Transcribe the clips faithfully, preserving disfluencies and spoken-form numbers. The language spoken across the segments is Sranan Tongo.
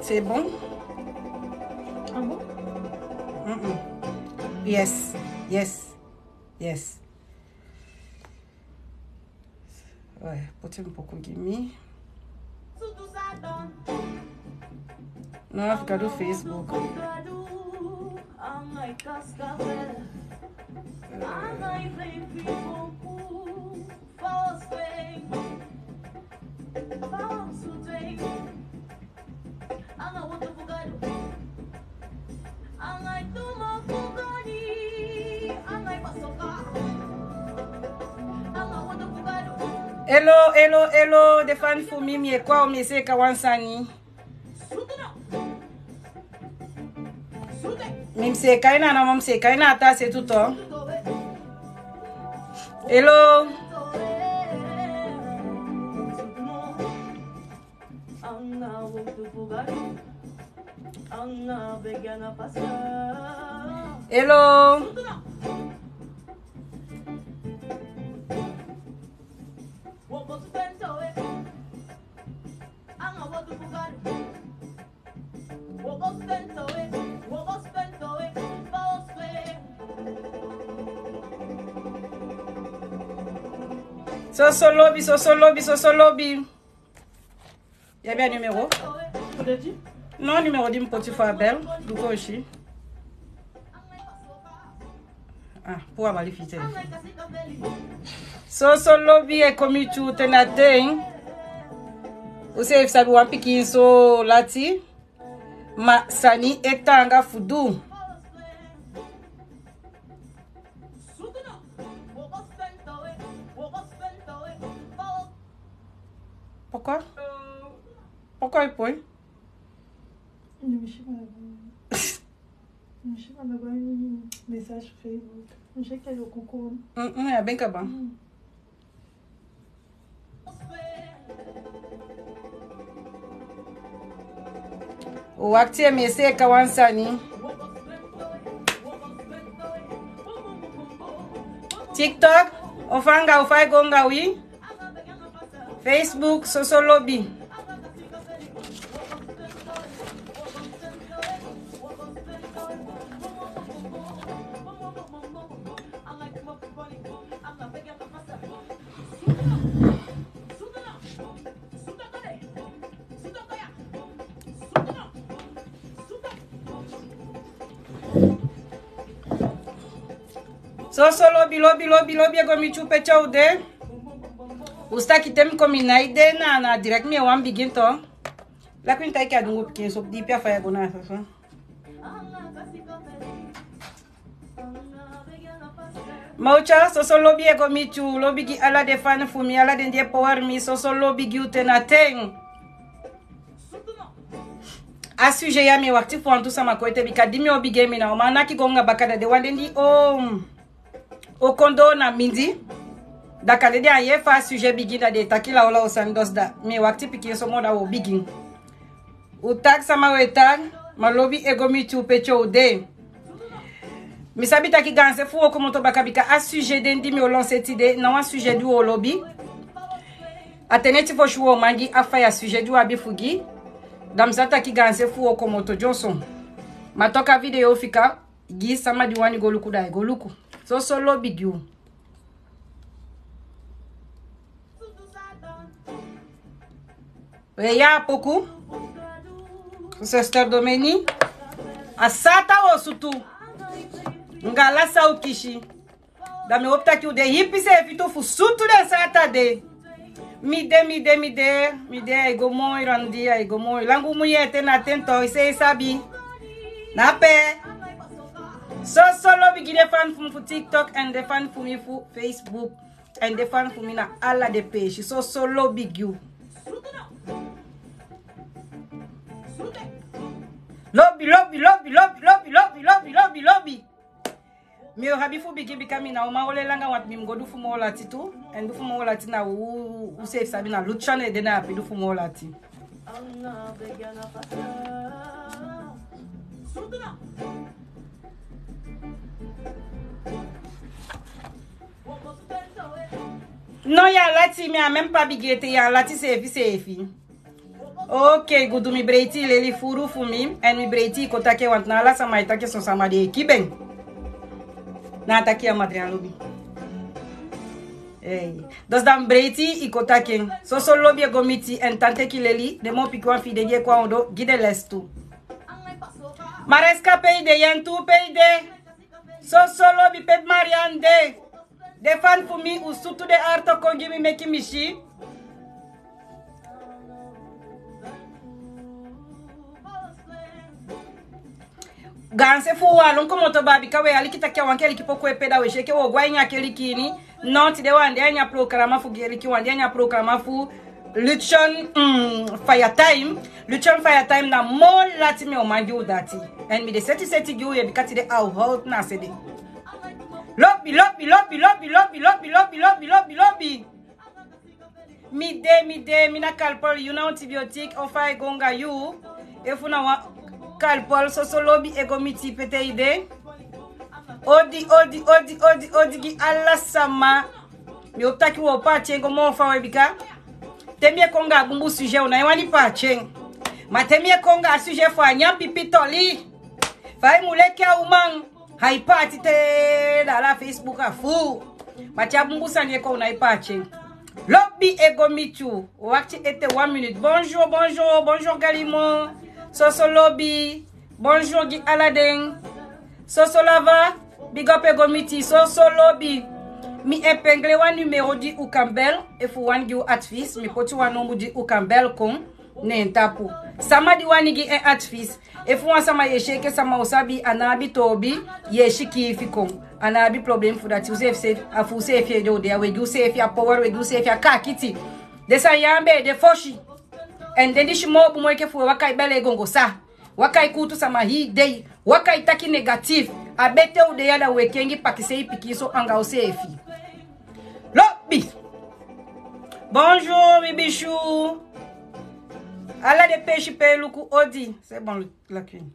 C'est bon? Ah bon? Mm-mm. Yes, yes, yes. Ouais, poti un poco gi mi. Non, a fika du Facebook. Hello, hello, hello, den fan fu mi, mi e kon, mi e seeka wan sani. Mi mu seeka en na, na mi mu seeka en na a taa se tu. Hello. Hello. Soso lobi, soso lobi, soso lobi. Ya ben numéro? Non, numéro di mi poti fu a bel. Du kosi. Ah, pour avoir les filles. Soso lobi e kon miti yu te na ten. Useefi sabi wan pikin so lati. Ma sani e taanga fu du. Pourquoi? Pourquoi il poi? Message Facebook. Hum, hum, ya ben kaba. Wakti, mi e seeka wan sani. TikTok, o fa anga, o fa e go anga wi? Facebook, soso lobi. Soso lobi, lobi, lobi, lobi, e go miti yu pe te u de. U si taki te mi kon mi nái de na, na direct mi e wani bigin tu. Leki mi taigi a dungu pikinso di pe a faya go na a soso. Mawcha, soso lobi e go miti yu, lobi gi ala den fan fu mi, ala den di e power mi, soso lobi gi u te na ten. A sujet ya mi e wakti fu wantu sama kon ete bika di mi o bigin mi na o man naki go anga baka, da den wan den di o, o kon doo na mindii. Da kande den á yee fa a sujet bigin, da den e taki lawlaw sani, dus da mi e wakti pikinso moo da u o bigin. U taki sama u e taki, ma lobi e go miti yu pe te u de. Mi sabi taki gaanse fu u o komoto baka bika a sujet den di mi o lancer tide, na wan sujet di u o lobi. A ten neti fosi u o man gi a faya sujet di u abi fu gi. Da mi sabi taki gaanse fu u o komoto dyonson. Ma toku a video fika gi sama di wani go luku, da ai go luku. Soso lobi gi u. We ya poku. Sister Domeni. A sata u o sutu. Anga ala san u kisi. Da mi e hopi taki u de hipi seefi tu fu sutu den sata de. Mi de, mi de, mi de, mi de, ai go moi, Randy, ai go moi. Langa u mu yee te na ten tu, i seefi sabi. Na pe. Soso lobi gi den fan fu mi fu TikTok èn den fan fu mi fu Facebook. Èn den fan fu mi na ala den peesi. Soso lobi gi u. Lobi, lobi, lobi. Mi o abi fu bigin bika mi na o man oli langa, want mi mu go du fu moo lati tu. Èn du fu moo lati na u, u seefi sabi na lutu san e de na ape du fu moo lati. Non, ya lati, mi a même pas bigin ete, ya lati seefi seefi. Ok, gudu, mi breiti leli furu fu mi, èn mi breiti i kon taki en, want na ala sama e taki son sama den e kibi en. Na a taki ya, Madrian lobi. Ei. Dus dan mi breiti i kon taki en. Soso lobi e go miti, èn tan teki leli, den moo pikin wan fi i, den di e kon a ondoo, gi den les tu. Maresca pe i de, Yantu pe i de. Soso lobi, pe Marian de. Den fan fu mi, un sutu den arto kon gi mi meki mi si. Gaanse fu un, a lon komoto baka, bika we aliki taki a wan keliki poku e pe, da we si enke wo go a ini a keliki ini. No, tide wan de a ini a programa fu keliki, wan de a ini a programa fu Lucian, mm, Fire Time. Lucian Fire Time, na moo lati mi o man gi u dati. Èn mi de seti seti gi u ye, bika tide a o hot na sede. Lobi, lobi, lobi, lobi. Mi de, mi de, mi na Calpol, yu na antibiotique, o fa e go anga yu. Efu na wan Calpol, soso lobi e go miti pe te i de. Odi, odi, odi, odi, odi gi ala sama. Mi o taki wo paati en go moo fa we, bika te mi e kon anga a bunbun sujet, u nai wani paati en. Ma te mi e kon anga a sujet fu a nyan pipi toli, fa i mu leki a uman, ai paati te, da ala Facebook a fuu. Ma te a bunbun sani e kon, u nai paati en. Lobi e go miti u. Wakti ete, one minute. Bonjour, bonjour, bonjour Galimo. Soso lobi. Bonjour gi ala den. Soso lava, big up e go miti, soso lobi. Mi épinglé wan numéro di u kan bel, efu wani gi u advies, mi poti wan nombu di u kan bel kon na en tapu. Sama di wani gi en advies, efu wan sama ye si enke sama o sabi, a no abi toobi, ye si kiifi kon. A no abi problème fu dati, useefi, a fu useefi ede u de ya, we gi useefi a power, we gi useefi a kaakiti. Den sani ya a be de fosi. Èn den disi moo bun moo enke fu we waka e beli e gongosa. Waka e kuutu sama hii dei. Waka e taki négatif. A betee u de ya, da we kengi pakisei pikinso anga useefi. Lobi. Bonjour, mi bisu. Ala den peesi pe e luku, odi. C'est bon, la queen.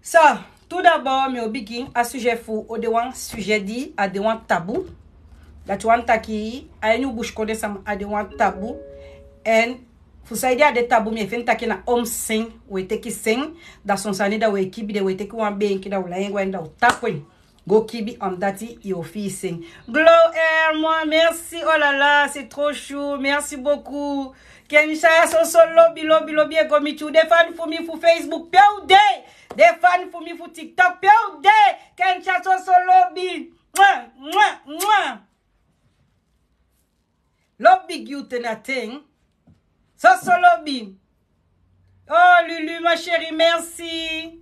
So, tout d'abord, mi o bigin a sujet fu u, o de wan sujet di a de wan tabou. Dati wani taki, a ini u busikondee sama a de wan tabou. Èn fu saide a de tabou, mi e feni taki na omu sen, we teki sen, da son sani da we kibi den, we teki wan beenki da u lai en go a ini, da u tapu en go kibi, omdat yu o fii sen. Glow Air, moi, merci, oh là là, c'est trop chou, merci beaucoup. Kencha, soso lobi, lobi, lobi e go miti u. Den fan fu mi fu Facebook, pe u de? Den fan fu mi fu TikTok, pe u de? Kencha, soso lobi. Mwa, mwa, mwa. Lobi gi u te na ten. Soso lobi. Oh, Lulu, ma chérie, merci.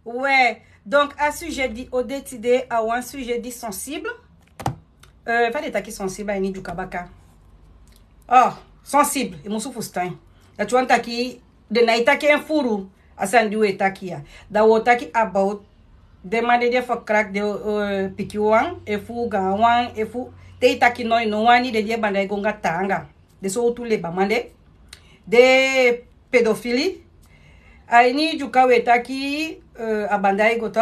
Ouais. Donc, a sujet di o de tide, a wan sujet di sensible. Euh, fa den e taki sensible a ini Dyuka baka? Oh, sensible, i musu fusutan. Dati wani taki, den nai taki en furu, a sani di we taki ya. Da wo taki about den man di e verkracht den, euh, pikin wan, efu gaanwan, efu te i taki no, i no wani, den di e banda e go anga taanga. Den sowtu lebaman de. Den pédophile. A ini Dyuka we taki, euh, a banda e go tu.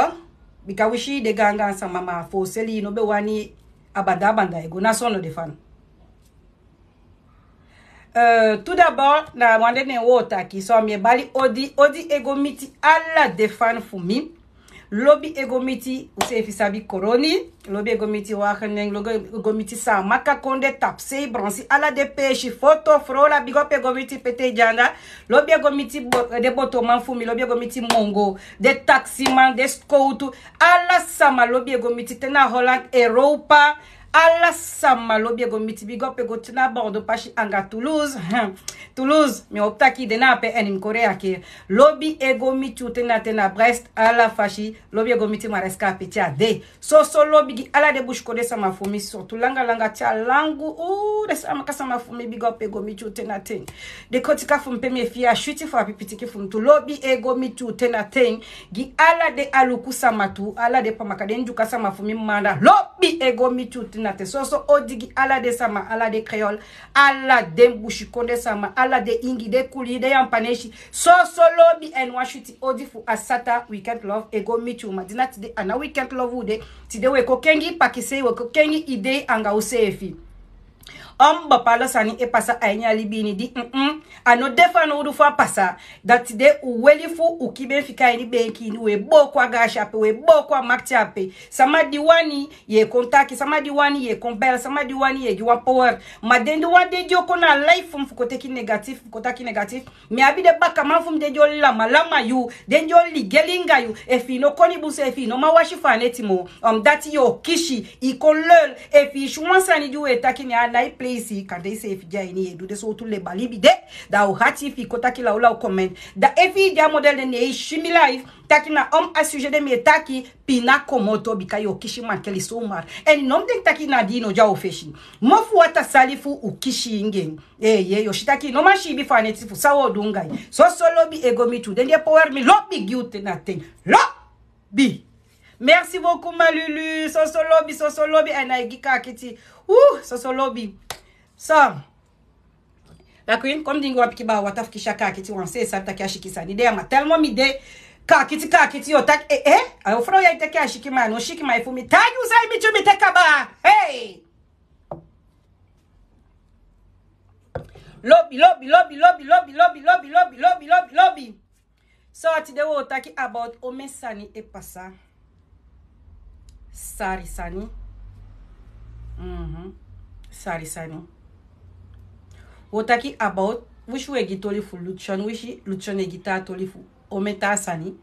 Bika wi si den gaangaan sama, ma fu seli i no be wani a banda, a banda e go, na so no de fan. Euh, tout d'abord, na wan de nen wo taki. So, mi e bali odi, odi e go miti ala den fan fu mi. Lobi e go miti, useefi sabi, Koroni. Lobi e go miti Wageningen, lobi e go miti Saamaka kondee, Tapsei, Bransi, ala den peesi, Foto, Frola, big up e go miti pe te i de anda. Lobi e go miti bo-, den botoman fu mi, lobi e go miti Mongo, den taximan, den sikowtu, ala sama lobi e go miti, te na Holland, Europa, ala sama lobi e go miti, big up e go te na Bordeaux pasi anga Toulouse. Toulouse, mi o taki den na ape, èn mi kon reageer. Lobi e go miti u te na ten, na Brest, ala fasi, lobi e go miti Maresca, a pe te a de. Soso lobi gi ala den busikondee sama fu mi, surtout langa langa te a langu, u, den Saamaka sama fu mi, big up e go miti u te na ten. Den Kotika fu mi pe mi e fii a switi fu a pikin pikin fu mi tu, lobi e go miti u te na ten. Gi ala den Aluku sama tu, ala den Pamaka, den Dyuka sama fu mi, manda, lobi e go miti u te na ten. Soso odi gi ala den sama, ala den Creole, ala den busikondee sama, ala den Ingi, den Kuli, den Yampanesi. Soso lobi èn wan switi odi fu a sata, Weekend Love e go miti u, ma di na tide a na Weekend Love u de. Tide we kon kengi pakisei, we kon kengi idei anga useefi. On bapala sani e pasa a ini a libi ini di, mm, a no de fanowdu fu a pasa. Dati de u weli fu u kibi en fika a ini benki ini, u e booko a gaasi ape, u e booko a makiti ape. Sama di wani yu e kon taki, sama di wani yu e kon bel, sama di wani yu e gi wan power. Ma den di wan de di o kon na a life fu mi fu kon teki negatif, fu kon taki negatif. Mi abi den bakaman fu mi, den di o lamalama yu, den di o ligeli anga yu. Efu yu no koni bun seefi, yu no man wasi fu a neti moo. Omdat yu o kisi, yu kon lel. Efu yu si wan sani di u e taki, ne a nái pleisi, kande yu seefi de a ini, yu e du den sowtu leba libi de. Da u hati fu yu kon taki lawlaw comment. Da efu yu de a model de, ne yu si mi live, taki na on a sujet de mi e taki, pina komoto, bika yu o kisi mankeli zomaar. Èn yu no mu denki taki na di yu no de a u fesi. Mofu wataa sali fu u kisi yu anga en. Eeye, yu o si taki yu no man siibi fu a neti fu san u o du anga yu. Soso lobi e go mi tu. Den di e power mi, lobi gi u ten na ten. Lobi. Merci beaucoup, ma Lulu. Soso lobi, soso lobi. Èn a e gi kaakiti. Uh, soso lobi. So, la queen, kon mi dingi wan pikin baka wataa fu kisi a kaakiti, wan se sabi taki a siki sani de ya, ma tellement mi de kaakiti, kaakiti, yu o taki, eh, eh, a o frow ya e teki a siki, ma a no siki, ma efu mi taigi un san e miti un, mi teki kaba. Hey! Lobi, lobi, lobi, lobi, lobi, lobi, lobi, lobi, lobi, lobi, lobi. So, tide wi o taki about omen sani e pasa. Sari sani. Mhm. Sari sani. Wi o taki about, winsi wi e gi toli fu Lucian, winsi Lucian e gi taa toli fu omen taa sani.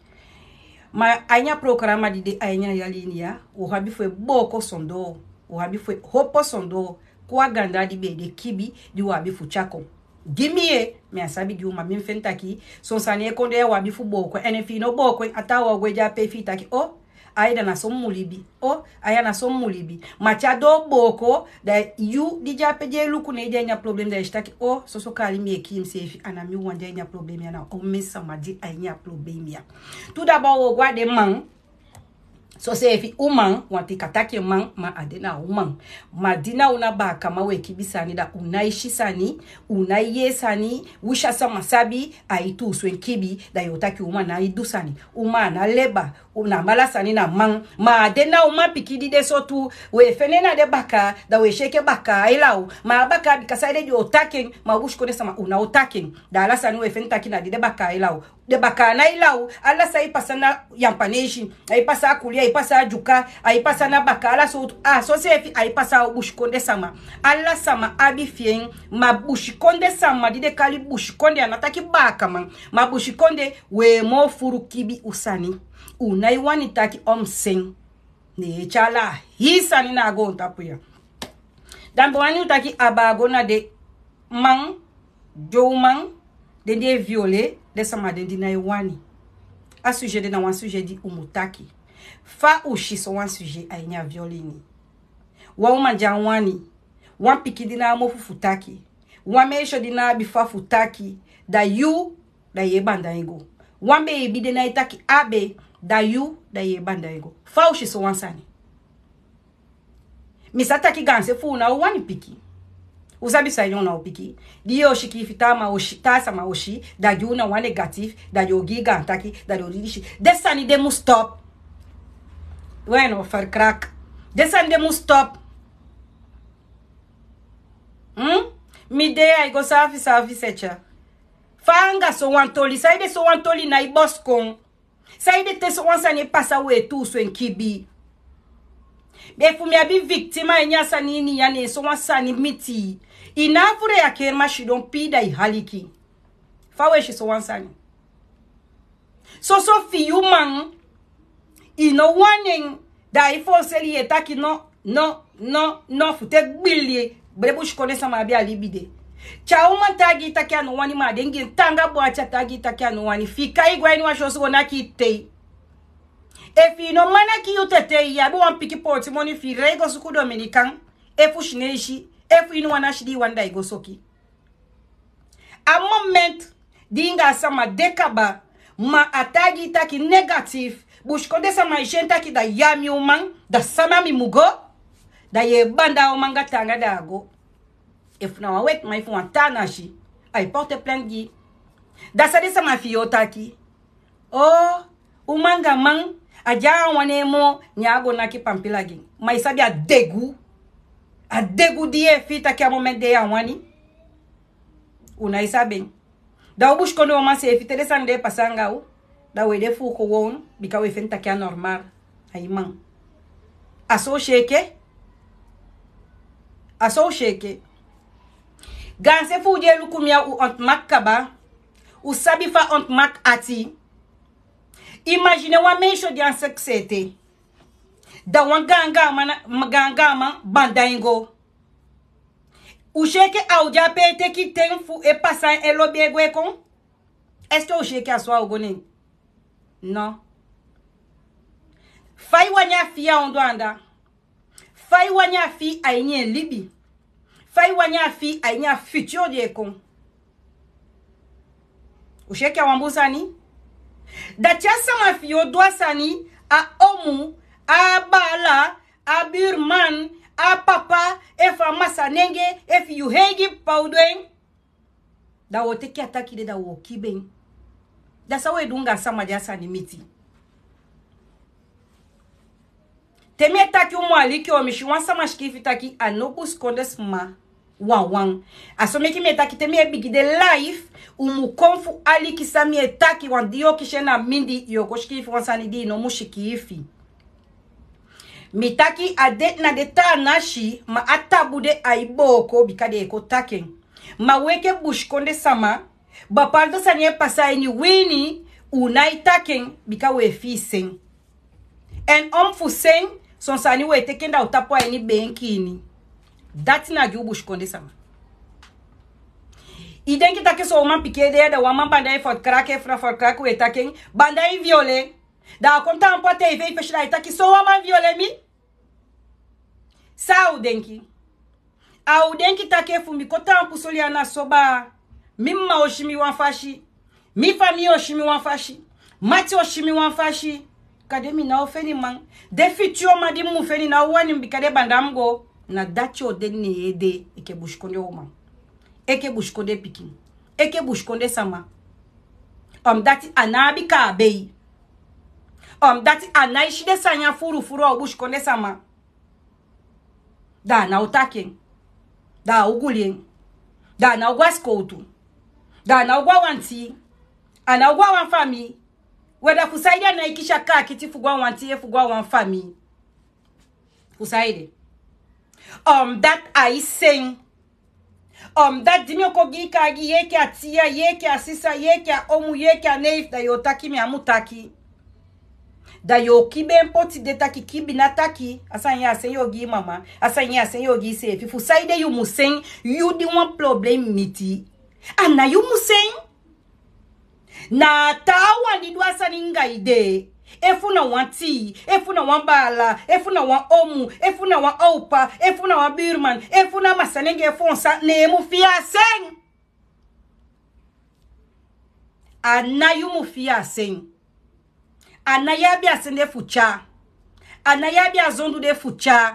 Ma a ini a programa di de a ini a yali ini ya, wi o abi fu e booko sondoo, wi o abi fu e opo sondoo, kon a ganda di be de kibi, di wi o abi fu tyari kon gi mi. Mi á sabi gi u, ma mi feni taki son sani e kon de ya, wi abi fu booko en. Èn efu yu no booko en, a taawan o gwe de ape fu yu taki, o, a ya, da na so mi mu libi. O, a ya, na so mi mu libi. Ma te a doo booko, da yu di de ape di e luku, ne yu de a ini a problem, da yu e si taki, o, soso kali mi e kii miseefi, a ná mi wan de a ini a problem ya, na omen sama de a ini a problem ya. Tu daba wi o go a den man. Soseefi uman, wanti kan taki man, ma a de na uman. Ma di na u na baakaman, wi e kibi sani, da u nái si sani, u nái yee sani, winsi a sama sabi, ai tuusu en kibi, da yu o taki uman nái du sani. Uman a ná leba, na ala sani na man. Ma a de na uman pikin di de so tu, wi e fende en na den bakaa, da wi e si enke bakaa ai law. Ma a bakaa, bika saide den o taki en, ma u busikondee sama u ná o taki en. Da ala sani wi e fende taki na di den bakaa ai law. Den bakaa nái law, ala san e pasa na Yampaneisi, ai pasa a Kuli, ai pasa a Dyuka, ai pasa na bakaa, ala sowtu, a soseefi ai pasa a busikondee sama. Ala sama abi fi en, ma busikondee sama di den kali busikondee, a ná taki baakaman, ma busikondee, wi e moo furu kibi u sani. U nái wani taki omen sani. Ne e tyari ala hii sani na a goontapu ya. Da mi be wani u taki abaa go na den man, den uman, den di e viole den sama, den di nái wani. A sujet de na wan sujet di u mu taki. Fa u si sowan sujet a ini a viole ini? Wan uman di á wani, wan pikin di ná a mofu fu taki, wan meisyo di ná abi fa fu taki, da yu, da yu e banda en go. Wan beibi di nái taki abe, da yu, da yu e banda en go. Fa u si sowan sani? Mi sa taki gaanse fu u ná o wani piki. U sabi san ede u ná o piki? Di yu o si kiifi, taa man o si, taa sama o si, da gi u na wan negatif, da den o gi yu gaan taki, da den o du disi. Den sani de mu stop. Wi no ferkrak. Den sani de mu stop. Hmm? Mi de ya e go saafi saafi setya. Fa anga sowan toli, saide sowan toli nái bosi kon? Saide te sowan sani e pasa u e tuusu en kibi? Efu mi abi victime a ini a sani ini ya, ne sowan sani miti, i ná abi fu reageer, ma sidon pii da i aliki. Fa u e si sowan sani? Soso fi yu man, i no wani en, da ai forcer yu e taki no, no, no, no, fu te gbili. Den busikondee sama abi a libi de. Te a uman taigi yu taki a no wani, ma a de anga en taanga bun ati, a taigi yu taki a no wani, fika i go a ini wan si osu go naki i tei. Efu i no man naki yu tetei, i abi wan pikin poti moni fi i rei go suku Dominican, efu Sineisi, efu ini wan nasi di i wani, da i go soki. A moment di i anga a sama de kaba, ma a taigi i taki negatif, busikondee sama e si en taki da yu a mi uman, da sama mi mu go, da yu e banda a uman anga taanga da a go. Efu na wan wetiman, efu wan taa nasi, ai porte plainte gi i. Da san den sama fi yu o taki? O, uman anga man, a de a wan nen moo, ne a go naki pampila gi en. Ma i sabi a degu. A degu di yu e fii taki a moment de yu á wani. U nái sabi en. Da u busikondee uman seefi te den sani de e pasa anga u, da u e de fu u kowownu, bika u e feni taki a normal. A i man. A so u si enke. A so u si enke. Gaanse fu u di e luku mi ya, u ontmak kaba. U sabi fa ontmak ati. Imagine wan meisyo di an seksi ete. Da wan gaangaanman, gaangaanman banda en go. U si enke a o de ape e teki ten fu e pasa en, e lobi e gwe kon? Est-ce que u si enke a so a o go nen? Non. Fa i wani a fii a ondoo anda? Fa i wani a fii a ini en libi? Fa i wani a fii a ini a futur di e kon? U si enke a wan bun sani? Da te a sama fi yu o du a sani, a omu, a baala, a buurman, a papa, efu a masanenge, efu yu eigi papa o du en, da u o teki a taki de, da u o kibi en. Da san u e du anga a sama di a sani miti? Te mi e taki u mu aliki, o, mi si wan sama sikiifi taki a no busikondee sma wawan. A so meki mi e taki te mi e bigin de live, u mu kon fu aliki san mi e taki, want di yu o kisi en na mindii, yu o go sikiifi wan sani di i no mu sikiifi. Mi taki a de na den taa nasi, ma a tabu de, ai booko, bika den e kon taki en. Ma u enke busikondee sama, bapaldo sani e pasa a ini wi ini, u nái taki en, bika u e fii sen. En om fu sen, son sani u e teki en da u tapu a ini beenki ini. Dati na gi u busikondee sama. I denki taki son uman pikin e de ya, da wan man banda en fu a kraki, efu na fu a kraki u e taki en, banda en, viole en. Da a kon taampu a tv fesi, da ai taki son wan man viole mi. San a o denki? A o denki taki efu mi kon taampu soli ana so baa, mi mma o si mi wan fasi, mi famii o si mi wan fasi, mati o si mi wan fasi. Kande mi ná o feni man. Den fiti uman di mi mu feni ná o wani mi, bika den banda mi go. Na dati o de na en ede, enke busikondee uman, enke busikondee pikin, enke busikondee sama. Omdat a ná abi kaabei. Omdat a nái si den sani ya furufuru, a o busikondee sama. Da a ná o taki en. Da a o guli en. Da a ná o go a sikowtu. Da a ná o go a wan tii. A ná o go a wan famii. We, da fu saide a nái kisi a kaakiti fu go a wan tii, fu go a wan famii? Fu saide? Omdat ai sen. Omdat di mi o kon gi i kaagi, yu enke a tia, yu enke a sisa, yu enke a omu, yu enke a neef, da yu o taki mi á mu taki. Da yu o kibi en poti de, taki kibi ná taki. A sani ya a sen yu o gi i mama, a sani ya a sen yu o gi iseefi. Fu saide yu mu sen, yu di wan problem miti? A ná yu mu sen. Na a taawan di du a sani anga i de. Efu na wan tii, efu na wan baala, efu na wan omu, efu na wan owpa, efu na wan buurman, efu na masanenge, efu wan san, ne yu mu fii a sen. A ná yu mu fii a sen. A ná yu abi a sen de fu tyai. A ná yu abi a zondu de fu tyai.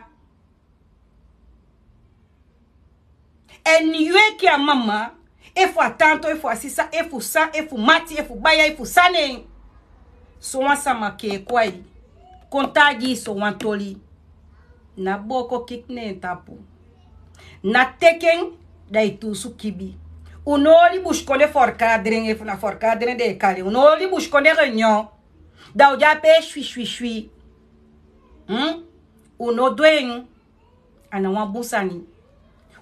En yu enke a mama, efu a tanto, efu a sisa, efu san, efu mati, efu baya, efu san, ne sowan sama kan kon a i, kon taigi i sowan toli, ná booko kiki na en tapu. Ná teki en, da i tuusu kibi. U no oli busikondee vergadering, efu na vergadering den e kari en. U no oli busikondee réunion. Da u de ape swi, swi, swi. Hmm? U no du en. A ná wan bun sani.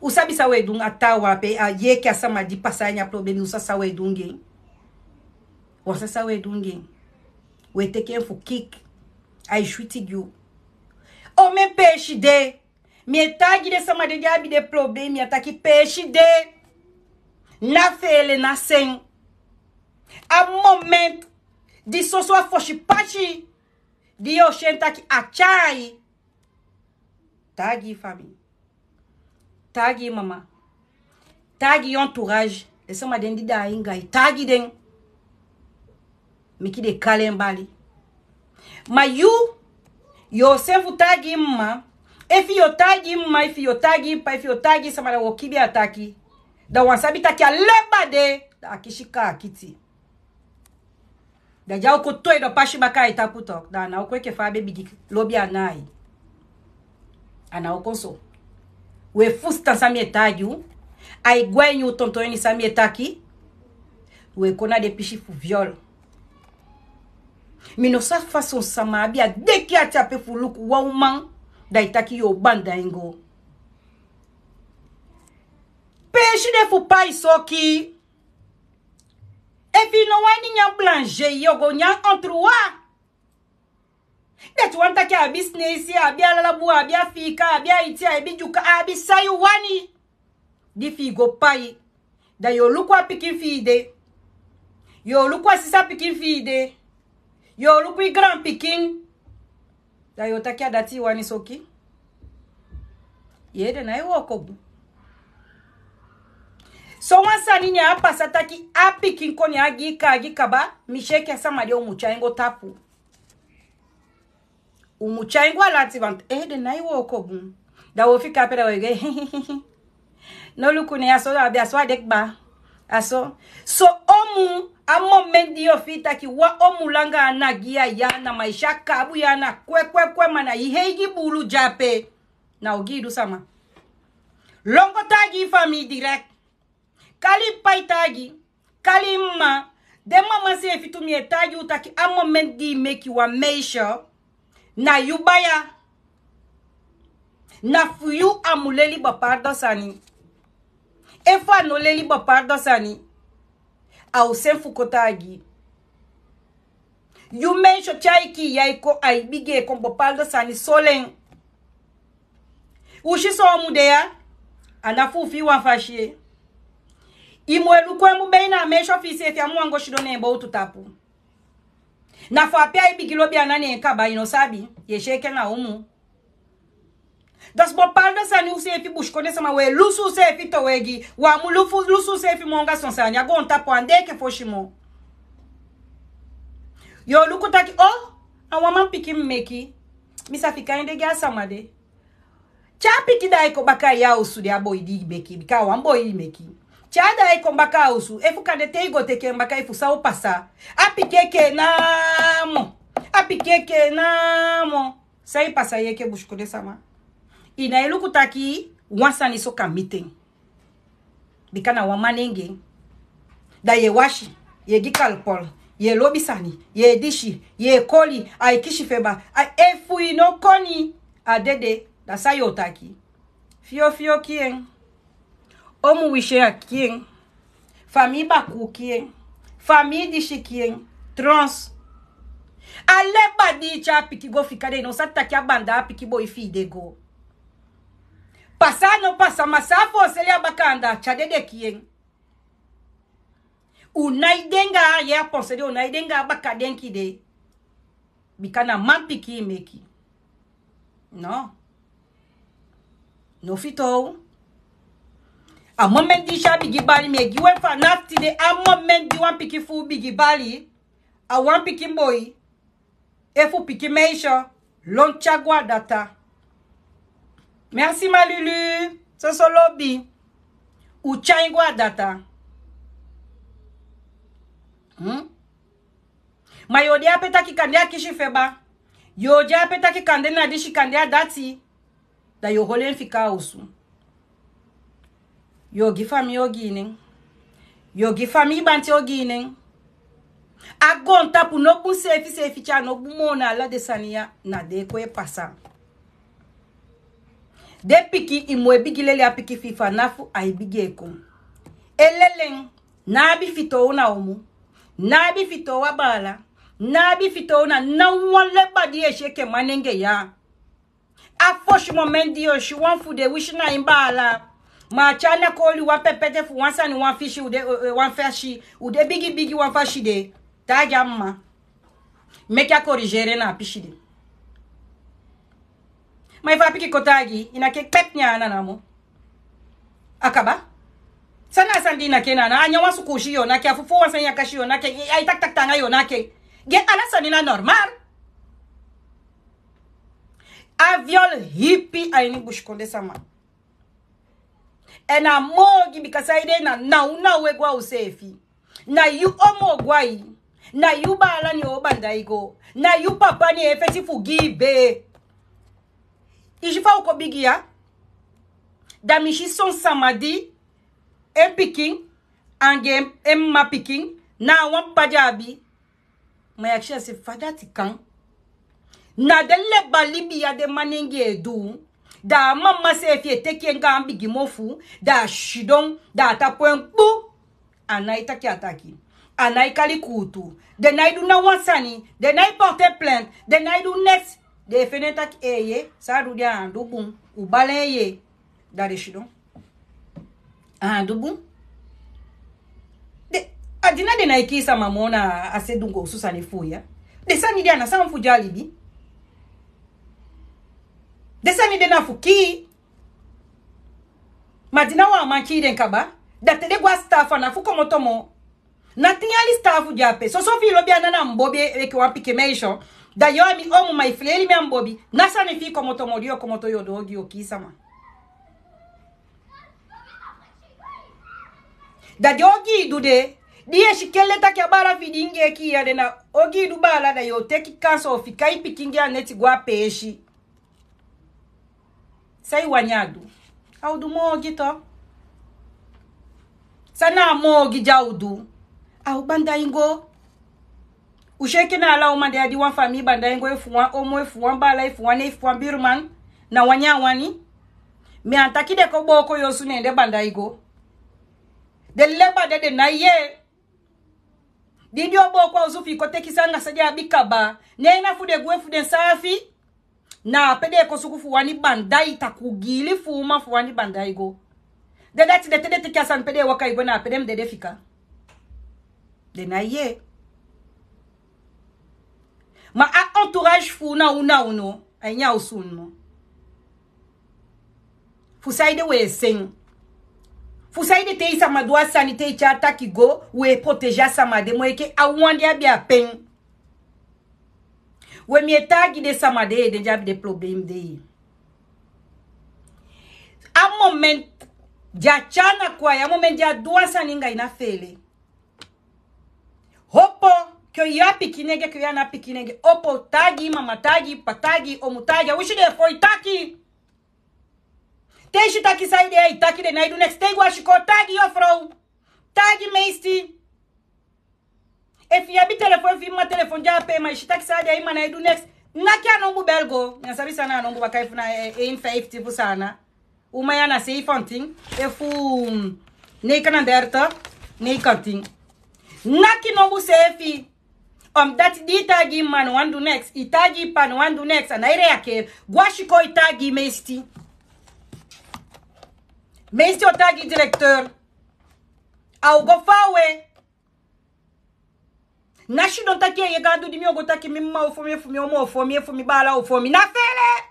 U sabi san u e du anga a taawan ape, a yu enke a sama di pasa a ini a problem, u sabi san u e du anga en. U sabi san u e du anga en. U e teki en fu kiki. Ai switi gi u. Omen peesi de. Mi e taigi den sama den di abi den problem, mi e taki peesi de. Ná feele, ná sen. A moment di soso a fosi pasi, di yu o si en taki a tyai. Taigi i famii. Taigi i mama. Taigi i entourage. Den sama den di de anga i, taigi den. Meki den kali en bali. Ma yu, yu o sen fu taigi i mma. Efu yu o taigi i mma, efu yu o taigi i ppa, efu yu o taigi i sama, da u o kibi a taki. Da wan sabi taki a leba de, da a kisi kaakiti. Da di a o kon tu en, da pasi baka a i tapu tok. Da a ná o kon enke fa a be bigin lobi ana a i. A ná o kon so. We fusutan san mi e taigi u. Ai gwe a ini u tonton ini san mi e taki. We kon na den pisi fu viol. Mi no sabi fa son sama abi a deki ati ape fu luku wan uman, da i taki yu o banda en go. Peesi de fu pai soki. Efu i no wani nyan blanche, yu o go nyan antrua. Dati wani taki a abi sineisi, a abi alalabu, a abi afika, a abi aiti, a abi dyuka, a abi san yu wani. Di fi i go pai, da yu o luku a pikin fi i de. Yu o luku a sisa pikin fi i de. Yu o luku i granpikin. Da yu o taki a dati i wani soki. Yu ede nái wooko bun. Sowan sani ne a pasa taki a pikin kon ne a gi i kaagi kaba, mi si enke a sama de u mu tyai en go tapu. U mu tyai en go a lanti, want ede nái wooko bun. Da u o fika ape da u e gwe. No luku ne, a so a de kba. A so. So omu, a moment di yu o fii taki wan omu langa ana gi yu a ya, na ma i si a kaabu ya na kwe kwe kwe, ma na i hei gi buulu de ape. Na ogii du sama. Lon go taigi i famii direct. Kali i pai taigi, kali i mma. Den mama seefi tu mi e taigi u taki a moment di i meki wan meisyo, na yu baya. Na fu yu a mu leli bepaalde sani. Efu a no leli bepaalde sani, a o seni fu kon taigi. Yu meisyo tyai kii ya e kon, ai bigin e kon bepaalde sani soli en. U si son omu de ya, a na fu u fii wan fasi. I mu e luku en bun bei na a meisyo fi i seefi a mu wani go sidon ne en bowtu tapu. Na fu ape ai bigin lobi ana ne en kaba, i no sabi, yu e si enke na omu. Dus bepaalde sani useefi busikondee sama, we lusu useefi towe gi. Wi á mu lusu useefi moo anga son sani. A goontapu á de enke fosi moo. Yu o luku taki, o, a wan manpikin mi meki. Mi sa fika en de gi a sama de. Te a pikin daai kon baka a osu de, a boi di i meki, bika a wan boi i meki. Te a daai kon baka a osu, efu kande te i go teke en baka, efu san o pasa. A pikin enke namo. A pikin enke namo. San e pasa yu enke busikondee sama? I nái luku taki wan sani so kan miti en. Bika na wan manengee. Da yu e wasi, yu e gi kalpol, yu e lobi sani, yu e disi, yu e koli, ai kisi feba. A, efu i no koni, a dede, da san yu o taki? Fio fio kii en. Omu wisi a kii en. Famii bakuu kii en. Famii disi kii en. Trons. A leba di i tyai a pikin go fika de, i no sa taki a banda a pikin boi fi i de go. Pasa a no pasa, ma san a fooseli a baka anda, a tyai dede kii en. U nái de anga a yeye a pensée de, u nái de anga a baka denki de. Bika na manpikin i meki. No. No fitoow. A moment di i si a bigin bali, mi e gi u en fanafu tide, a moment di wan pikin fu u bigin bali, a wan pikin boi, efu pikin meisyo, lon tyai go a data. Merci ma Lulu, soso lobi. U tyai en go a data. Hmm? Ma yu o de ape taki kande a kisi feba. Yu o de ape taki kande na disi, kande a dati. Da yu o holi en fika a osu. Yu o gi famii ogii nen. Yu o gi famii banti ogii nen. A goontapu no bun seefi seefi, te a no bun moo na ala den sani ya, na den e kon e pasa. Den pikin i mu e bigin leli a pikin fi i fanafu ai bigin e kon. E leli en, ná abi fitoow na omu, ná abi fitoow a baala, ná abi fitoow na, na wan leba di yu e si enke manengee ya. A fosi moment di yu o si wan fu den, wisi na en baala. Ma a tyai na koli wan pepete fu wan sani, wan fisi, u de, eh, eh, wan fasi, u de bigi bigi wan fasi de. Taigi a mma. Meke a corriger en na a pisi de. Ma efu a pikin kon taigi, i ná ke pet nyan ana namo. A kaba. San na a sani di i naki en na ana? A nyan wan sukuusi yu o naki, a fufuu wan sani a kasi yu o naki, ai taki taki taanga yu o naki. Gi en ala sani na normal. A viol hipi a ini busikondee sama. Èn a moo ogii bika saide na, na u, na u e go a useefi. Na yu omu o go a i. Na yu baala ne o banda i go. Na yu papa ne e feti fu gi i bee. I si fa u kon bigi ya? Da mi si son sama di en pikin anga en mama pikin na a wan p'pa di abi. Ma yu akisi a se fa dati kan. Na den leba libi ya den manengee e du. Da a mama seefi e teki en gaan bigi mofu, da a sidon, da a tapu en kpu. A nái taki a taki. A nái kali kuutu. Den nái du na wan sani. Den nái porte plainte. Den nái du neks. Den e feni en taki, eeye, san a du de a á du bun. U bali en ye. Da den sidon. A á du bun. A dina den nái kii sama moo na a se dungowsu sani fu u ya. Den sani de a na sani fu di a libi. Den sani de na fu kii. Ma dina wan man kii den kaba, da te den go a sitaafu a na fu komoto moo. Na tin yali sitaafu de ape. Soso fi i lobi ana na mbobi e eke wan pikin meisyo. Da yu a mi omu ma i fileli mi a mbobi. Na sani fi i komoto moo di yu o komoto yu o du ogii yu o kii sama. Da den ogii i du de. Di yu e si kele taki a baala fi i di i nge e kii ya de na ogii i du baala da yu o teki kansi o fika i pikin gi a neti go a peesi. San i wani a du? A o du moo ogii to. San na a moo ogii di a o du? A o bandaingo. U si enke na ala uman de a di wan famii bandaingo efu wan omo efu wan baala efu wan nei efu wan biruman. Na wani a wani. Mi á taki den kon booko yu osu ne en den bandaingo. Den leba de den nái yee. Di den o booko a osu fi i kon teki san anga san den abi kaba. Ne en na fu den gwe fu den saafi. Na ape den e kon suku fu wani bandai takuu giili fu uman fu wani bandai go. Den dati den te den teke a sani pe den e waka e go na ape den mu dede fika. Den nái yee. Ma a entourage fu unu a unu a unu a ini a osu unu. Fu saide u e sen. Fu saide te i sama du a sani te i tyai taki go u e protégé a sama de moo enke a wan di abi a pen. We mi e taagi den sama de den di abi den problem de. A moment di a tyai na kwai a moment di a du wan sani anga i na feele. Hopo ke yu a pikinenge ke yu a na pikinenge opo taagi mama taagi pa taagi omu taagi a wisi den e fon i taki. Te i si taki saide a i taki den na i du neks te i go a siko taagi yu a frow. Taagi meisti. Efu i abi telefon efu i mama telefon di a pe ma i si taki saide a i mama na i du neks. Naki a nombu belgo mi a sabi sana a nombu baka efu na ein fifti fu sana. Uma ya na seifantin efu neikananderta neikantin. Naki nombu seefi. Om dati di i taagi i mama no wan du neks i taagi i papa no wan du neks a na i reaker. Go a siko i taagi i meisti. Meisti o taagi i direkter. A o go fawe. Na sidon taki e ye gandu di mi o go taki mi mama o fo mi efu mi omo o fo mi efu mi baala o fo mi na fele.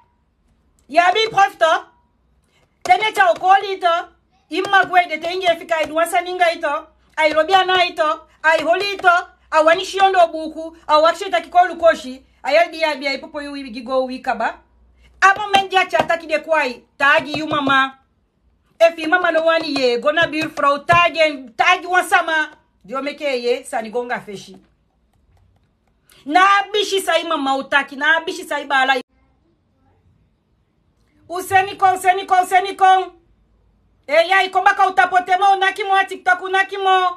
Yu abi i prof to. Te neti a o koli i to. I mama gwe de te ingi e fika ai du wan sani anga i to. Ai lobi ana i to. Ai holi i to. A wani si ondoo buuku. A o akisi e taki kolu kosi. A yali di yu abi ai popo yu wi gi go wi kaba. A moment di a tyai taki de kwai taagi yu mama. Efu i mama no wani yee go na birfrow taagi en taagi wan sama. Di o meke e yee sani go anga fesi. Na a bisi san i mama o taki na a bisi san i baala. U seni kon u seni kon u seni kon. Eya i kon baka u tapote moo u naki moo a tiktok u naki moo.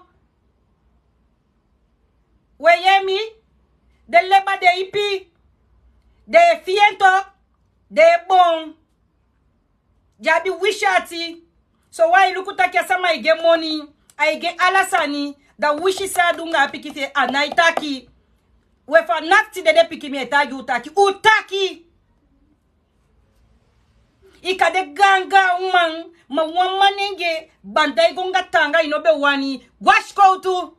We yee mi. Den leba den ipi. Den e fii en to. Den e bon. Den abi wisi ati. So wan e luku taki a sama e gi en moni. Ai gi en ala sani. Da wisi san a du anga a pikin fi en a nái taki. We fa nafti dede pikin mi e taagi u taki u taki. I kan de gaangaan uman. Ma wan manenge banda i go anga taanga i no be wani go a sikowtu.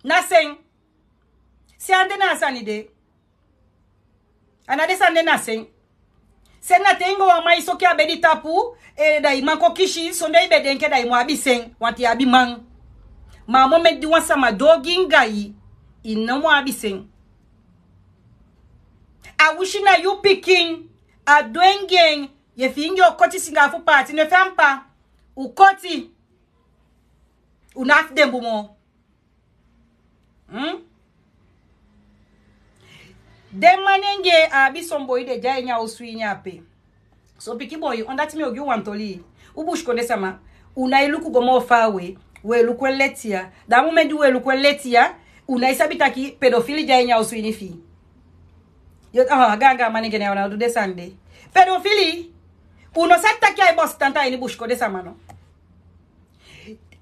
Na sen. Sen ande na a sani de. A na den sani de na sen. Sen na te ingo wan man e soki a bedi tapu. Da i man kon kisi sondee i be denki da i mu abi sen wanti i abi man. Ma a moment di wan sama du ogii anga i i no mu abi sen. A wisi na yu pikin. A du en gi en. Yu e fiingi o koti singa a fu paati no e fii a mpa. U koti. U na afu den bun moo. Den manenge a abi son boi de de a ini a osu ini ape. So pikin boi, on dati mi o gi un wan toli. Un busikondee sama, un nái luku go moo faawe. Un e luku en leti ya. Da a momenti di un e luku en leti ya, un nái sabi taki pedofili de a ini a osu ini fi i. Yu o, aha, gaangaan manengee, na yu o du den sani de. Pedofili. Un no sabi taki ai bostan a ini busikondee sama no.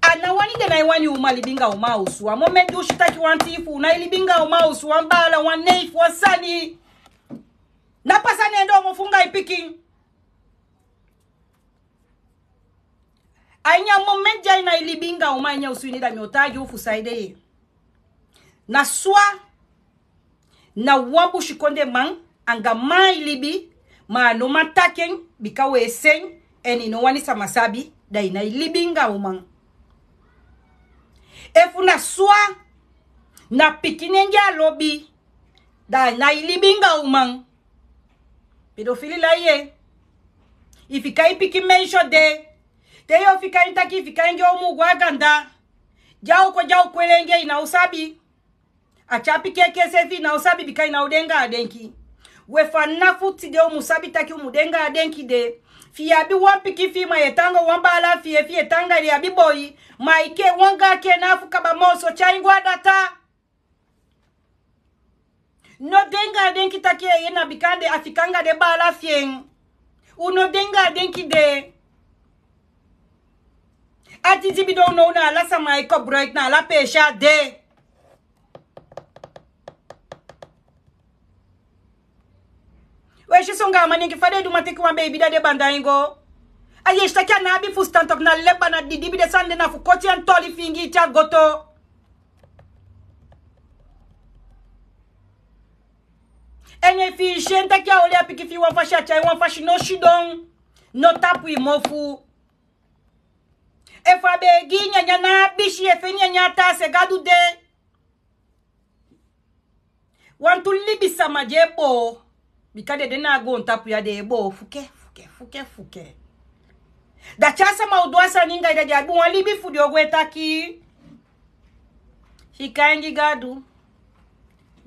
A ná wani, den nái wani uman libi anga uman a osu. A momenti di un si taki wan tii fu un nái libi anga uman a osu, wan baala, wan neef, wan sani, na pasa ne en doo mofu anga i pikin. A ini a momenti di ai nái libi anga uman a ini a osu ini, da mi o taigi un fu saide. Na so a Na wan busikondeman anga man e libi, ma a no man taki en, bika un e si en, èn i no wani sama sabi, da i nái libi anga uman. Efu na so a na pikinengee a lobi, da a nái libi anga uman. Pedofili lai. I fika i pikin meisyo de, te yu o fika en taki i fika en gi omu go a ganda. Di a o kon, di a o kwele en gi en, i ná o sabi. A tyai pikin enke seefi, i ná o sabi, bika i ná o de anga a denki. We, fanafu tide u mu sabi taki u mu de anga a denki de. Fi i abi wan pikin fi i, ma yu e tan anga wan baala fi i, efu yu e tan anga den, i abi boi, ma i ke wan anga a ke na fu kaba moo, so tyai en go a data. No de anga a denki taki eeye, na bika a de, a fika anga den baala fi en. U no de anga a denki de. A didibi don now na ala sama e kobroiki, na ala peesi a de. We, i si son anga a manengee fa den du, man teki wan beibi, da den banda en go. A yu e si taki a ná abi fusutan, toku na leba, na didibi, den sani de na fu koti en toli fingi te a goto. Èn efu i si en taki a oli a pikin fi i wan fasi, a tyai wan fasi, no sidon, no tapu i mofu. Efu a be e gi i nyanyan na a bisi, efu i nyanyan a taa se, Gadu de. Wantu libisama di e boo, bika den de na a goontapu ya, den e boo fuke, fuke, fuke, fuke. Da te a sama o du a sani anga i, da den abi wan libi fu den o go e taki. Fika en gi Gadu.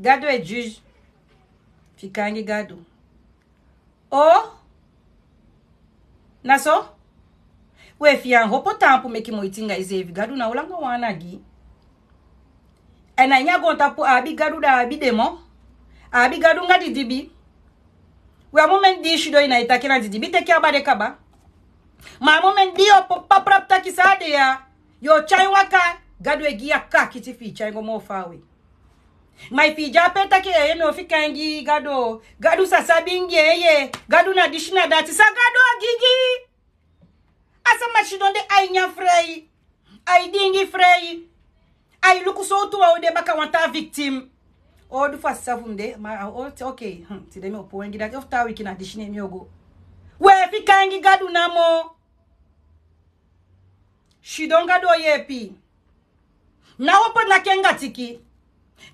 Gadu e juge. Fika en gi Gadu. O, na so? We, fi i á opo taampu meki moiti anga iseefi, Gadu ná o langa wan ana gi i. Èn a ini a goontapu a abi Gadu, da a abi demon. A abi Gadu anga didibi. We, a momenti di i sidon, i nái taki, na didibi teki a bade kaba. Ma a momenti di i opo paprapu taki san a de ya, yu o tyai en waka, Gadu e gi i a kaakiti fi i tyai en go moo faawe. Ma efu i de ape e taki, eeye, no fika en gi Gadu, Gadu sa sabi anga en, eeye, Gadu na disi na dati, san Gadu o gi gi i? A sama sidon de, ai nyan frei, ai diingi frei, ai luku sowtu wan o de baka wan taa victime. O du fasi fu mi de, ma, o, ok, hmm, tide mi o puu en gi dati, efu taa wiki na disi ne mi o go. We, fika en gi Gadu namo. Sidon, Gadu o yeepi i. Ná opo naki en anga tiki.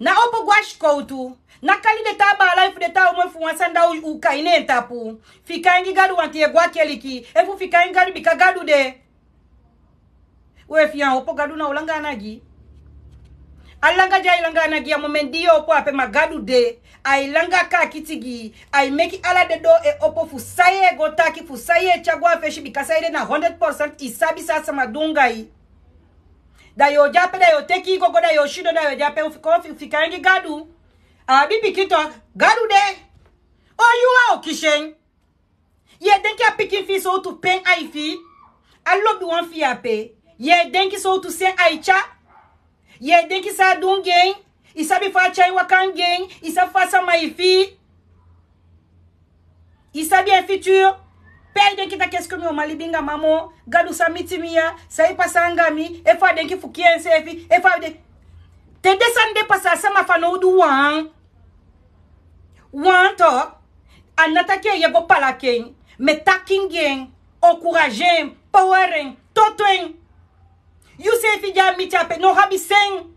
Ná opo go a sikowtu. Ná kali den taa baala efu den taa uman fu wan sani da u kai na en tapu. Fika en gi Gadu, wanti yu e go a keliki. Efu fika en gi Gadu, bika Gadu de. We, efu yu á opo, Gadu ná o langa ana gi i. A langa di ai langa ana gi i, a momenti di yu opo ape, ma Gadu de. Ai langa kaakiti gi i, ai meki ala den doo e opo fu san yu e go taki, fu san yu e tyai go a fesi, bika san ede na hundred percent i sabi san a sama du anga i. Da yu o de ape, da yu o teki i gogo, da yu o sidon, da yu o de ape, u fika, u fika en gi Gadu. A abi pikin tu, Gadu de. O yu a o kisi en. Yu e denki a pikin fi i sowtu pen ai fii? A lobiwan fi i ape, yu e denki sowtu sen ai tyai? Yu e denki san a du anga en? I sabi fa a tyai waka anga en? I sabi fa a sama e fii? I sabi en futur? Pe ai denki taki est-ce que mi o man libi anga man moo? Gadu, san miti mi ya? San e pasa anga mi? Efu a denki fu kii enseefi? Efu a de... Te den sani de pasa, a sama fanowdu wan. Wan to, a ná taki eeye go palaki en, ma taki anga en, encourager en, power en, toto en. Yuseefi di a miti ape, no abi sen.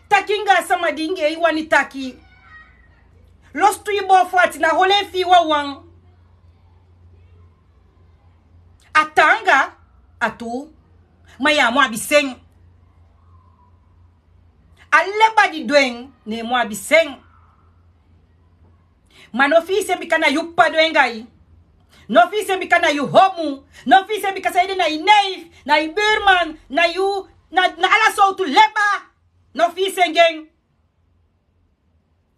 Taki anga a sama di anga en i wani taki. Lostu i boo fu ati, ná holi en fi i wawan. A taanga, a tuu, ma yu á mu abi sen. A leba di du en, ne en mu abi sen. Ma no fii sen bika na yu p'pa du en anga yu. No fii sen bika na yu homu. No fii sen bika san ede na yu neef, na yu buurman, na yu, na, na ala sowtu leba. No fii sen gi en.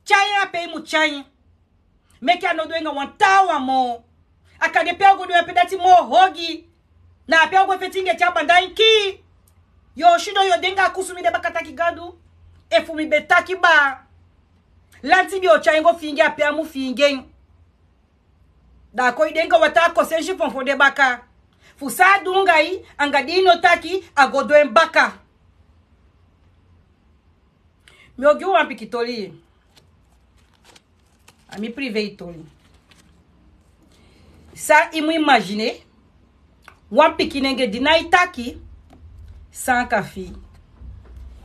Tyai en a pe yu mu tyai en. Meke a no du en anga wan taawan moo. A kan de pe a o go du en a pe dati moo hogi. Na a pe a o go feti anga en te a banda en kii. Yu o sidon yu o de anga a kusumi de baka taki Gadu. Efu mi be taki baa. Lanti mi o tyai en go fiingi a pe a mu fiingi en. Da a kon e de anga wan taa kosensi fonfon de baka. Fu san a du anga yu, anga di yu no taki, a go du en baka. Mi o gi wan pikin toli. A mi privé toli. San yu mu imaginer, wan pikinenge di nái taki san a kan fii.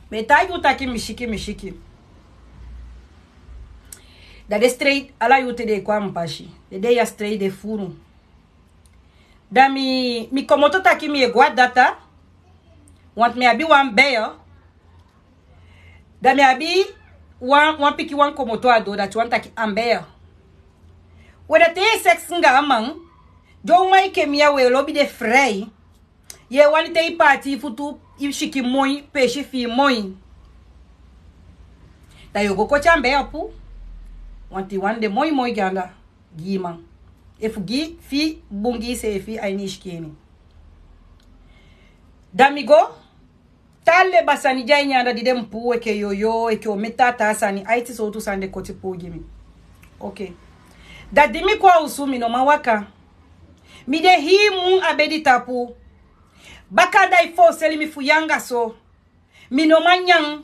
Mi e taigi un taki mi siki, mi siki. Da den strei, ala yuu te den e kon a mi pasi. Den dei ya strei de furu. Da mi, mi komoto taki mi e go a data. Want mi abi wan bel. Da mi abi wan, wan pikin wan komoto a doo, dati wani taki a mi bel. We, da te yu e seks anga a man, den uman enke mi ya, we lobi de frei. Yu e wani te yu paati yu futu, yu siki moi, peesi fii moi. Da yu o go koti a mi bel puu. Want yu wani de moi moi gi anda gi man. Efu gi fii bun gi iseefi a ini yu sikin. Da mi go, taa leba sani de a ini anda di den mu puu enke yoyo, enke omen taa taa sani, aiti sowtu sani den koti puu gi mi. Okei. Da di mi kon a osu, mi no man waka. Mi de hii mun a bedi tapu. Baka anda e foseli mi fu yanga so. Mi no man nyan.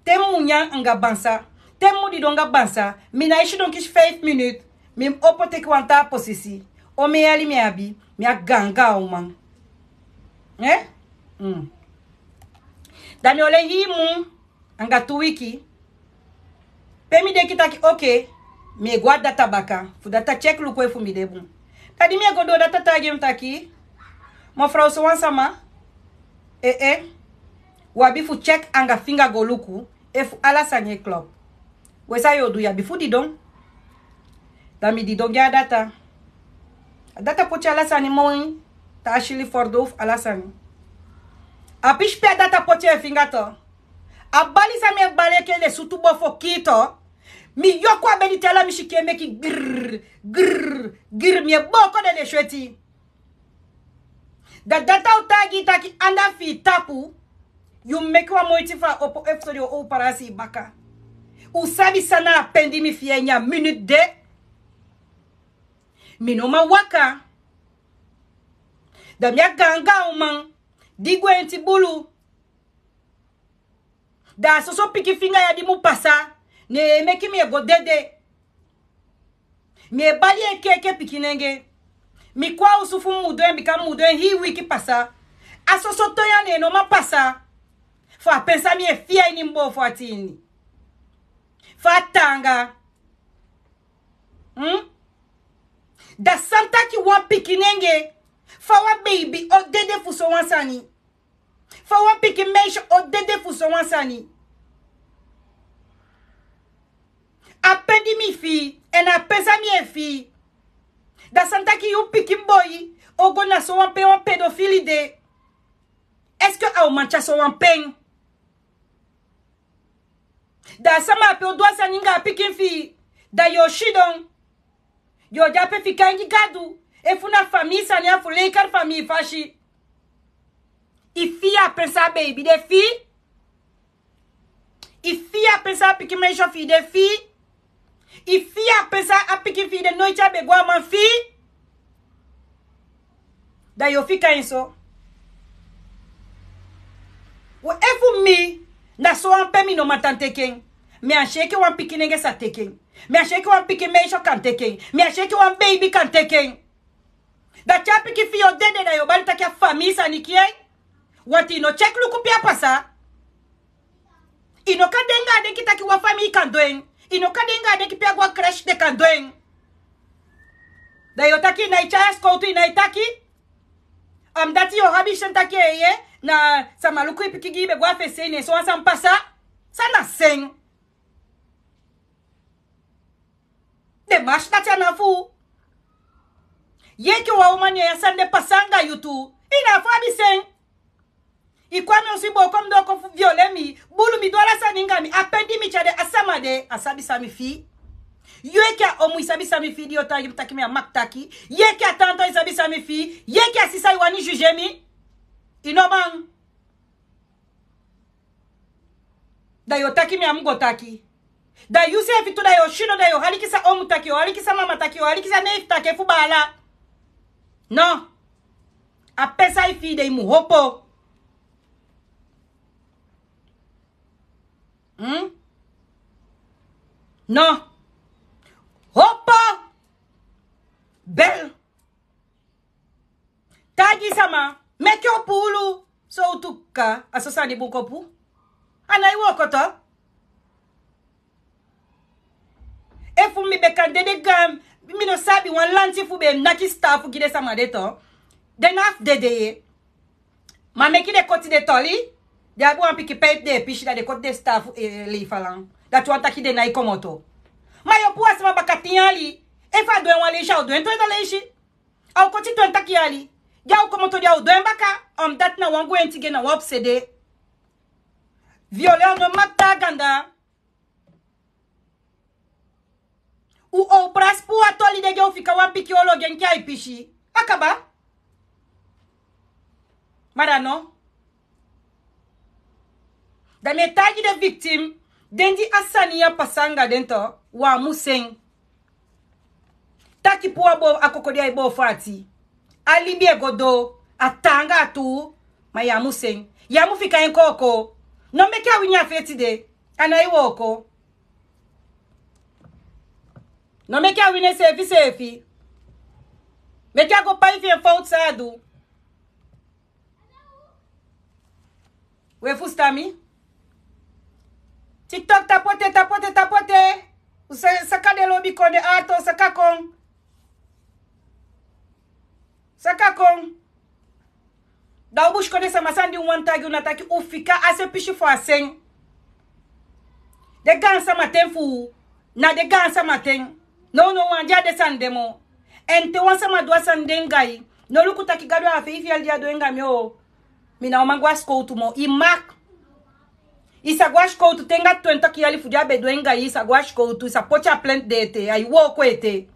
Te mi mu nyan anga bansa, te mi mu didon anga bansa, mi nái sidon kisi feifi miniti, mi mu opo teki wan taa posisi. Omen yali mi abi, mi a gaanga uman. Eh? Mm. Da mi o lei hii mun anga tu wiki. Pe mi denki taki, okei, mi e go a data baka, fu data tyeki luku efu mi de bun. Da di mi e go doo, data taigi mi taki, mevrouw sowan sama, eh, eh, u abi fu tyeki anga finga go luku efu ala sani e klop. We, san yu o du, yu abi fu didon. Da mi didon gi a data. A data poti ala sani moi, taa sili, fordoow fu ala sani. A pisi pe a data poti en finga tu. A bali san mi e bali enke den sutu bofo kii tu. Mi yoku a bedi te ala mi sikin e meki grrr, grrr, grrr, mi e booko den, den sweti. Da data o taigi yu taki anda fii tapu, yu meki wan moiti fu a opo efu so den o operasi yu baka. Un sabi san na a pen di mi fii a ini a miniti de. Mi no man waka. Da mi a gaanga uman di gwenti bulu. Da a soso pikin finga ya di mu pasa, ne e meki mi e go dede. Mi e bali en enke pikinenge. Mi kon a osu fu mi mu du en, bika mi mu du en hii wiki pasa. A soso ton ya ne en no man pasa. Fu a pen san mi e fii a ini mi boofo ati ini. Fa a taanga. Hmm? Da san taki wan pikinenge, fa wan beibi o dede fu sowan sani. Fa wan pikin meisje o dede fu sowan sani. A pen di mi fii, èn a pen san mi e fii. Da san taki yu pikin boi o go na sowan pen, wan pedofili de. Est-ce que a o man tyari sowan pen? Da a sama ape o du a sani anga a pikin fii, da yu o sidon. Yu o de ape fika en gi Gadu. Efu na famii sani, a fu leikari famii fasi. I fii a pen san a beibi de fii. I fii a pen san a pikin meisje fii de fii. I fii a pen san a pikin fii de, noiti a be go a man fii. Da yu o fika en so. We, efu mi, na sowan pen mi no man tan teki en. Mi á si enke wan pikinenge sa teki en. Mi á si enke wan pikin meisje kan teki en. Mi á si enke wan beibi kan teki en. Da te a pikin fii o dede, da yu o bali taki a famii sani kii en. Want i no tyeki luku pe a pasa. I no kan de anga a denki taki wan famii kan du en. I no kan de anga a denki pe a go a crèche den kan du en. Da yu o taki i nái tyai a sikowtu, i nái taki. A mus dati yu o abi sani taki, eh, eh, na sama luku i pikin gi i be go a fesi, ne sowan sani pasa. San na sen? Den masi dati a na fu u. Yu enke wan uman, ne a sani de pasa anga yu tu. I na fu abi sen. I kon a mi osu, i booko mi doo kon fu viole mi, bulu mi, du ala sani anga mi. A pen di mi tyari de, a sama de, a sabi san mi fii. Yu enke a omu, i sabi san mi fii, di yu o taigi mi taki mi á mag taki. Yu enke a tanta, i sabi san mi fii. Yu enke a sisa, i wani juger mi. I no man. Da yu o taki mi á mu go taki. Da yuseefi tu, da yu o sidon, da yu o aliki san omu taki, yu o aliki san mama taki, yu o aliki san neef taki, efu baala. No. A pe san i fii de, i mu opo. Hmm? No. Opo. Bel. Taigi sama, meke o puulu. Sowtu kaka, a so sani bun kon puu. A nái wooko tu. Efu mi be kan dede gaan, mi no sabi, wan lanti fu be naki sitaafu gi den sama de tu. Den na fu dede ye. Ma meki den koti den toli, den abi wan pikin pijp den e pisi, da den koti den sitaafu, eh, leifalan. Dati wani taki den nái komoto. Ma yu o puu a sama baka tin yali, efu a du en wan leisi, a o du en twenti leisi. A o koti twenti yali. Di a o komoto, di a o du en baka. Omdat na wan gwenti gi en, na wan obsede. Violé, a no mag tan a ganda. U o prasi puu a toli de gi en, u fika wan pikin olo gi en, ke ai pisi. A kaba. Ma da no. Da mi e taigi den victime, den di a sani ya pasa anga den tu, u á mu sen. Taki puu a boo, a koko di ai boo fu ati. A libi e go doo, a taanga a tuu, ma yu á mu sen. Yu á mu fika en kookoo. No meke a wini a feti de. A nái wooko. No meke a wini en seefi seefi. Meke a go pai fi en fowtu san a du. We fusutan mi? TikTok tapote, tapote, tapote. U sa-, saka den lobi kon, den ati o saka kon. Saka kon. Da u busikondee sama, sani di u wani taigi u na taki u fika a se pisi fu a sen. Den gaansama ten fu u, na den gaansama ten. Nownow u á de a den sani de moo. Èn te wan sama du a sani de anga i, no luku taki Gadu, a feifi yali di a du en anga mi o, mi ná o man go a sikowtu moo. I mag. I sa go a sikowtu te anga twenti yali fu di a be du en anga i, i sa go a sikowtu, i sa poti a plainte de ete, ai wooko ete.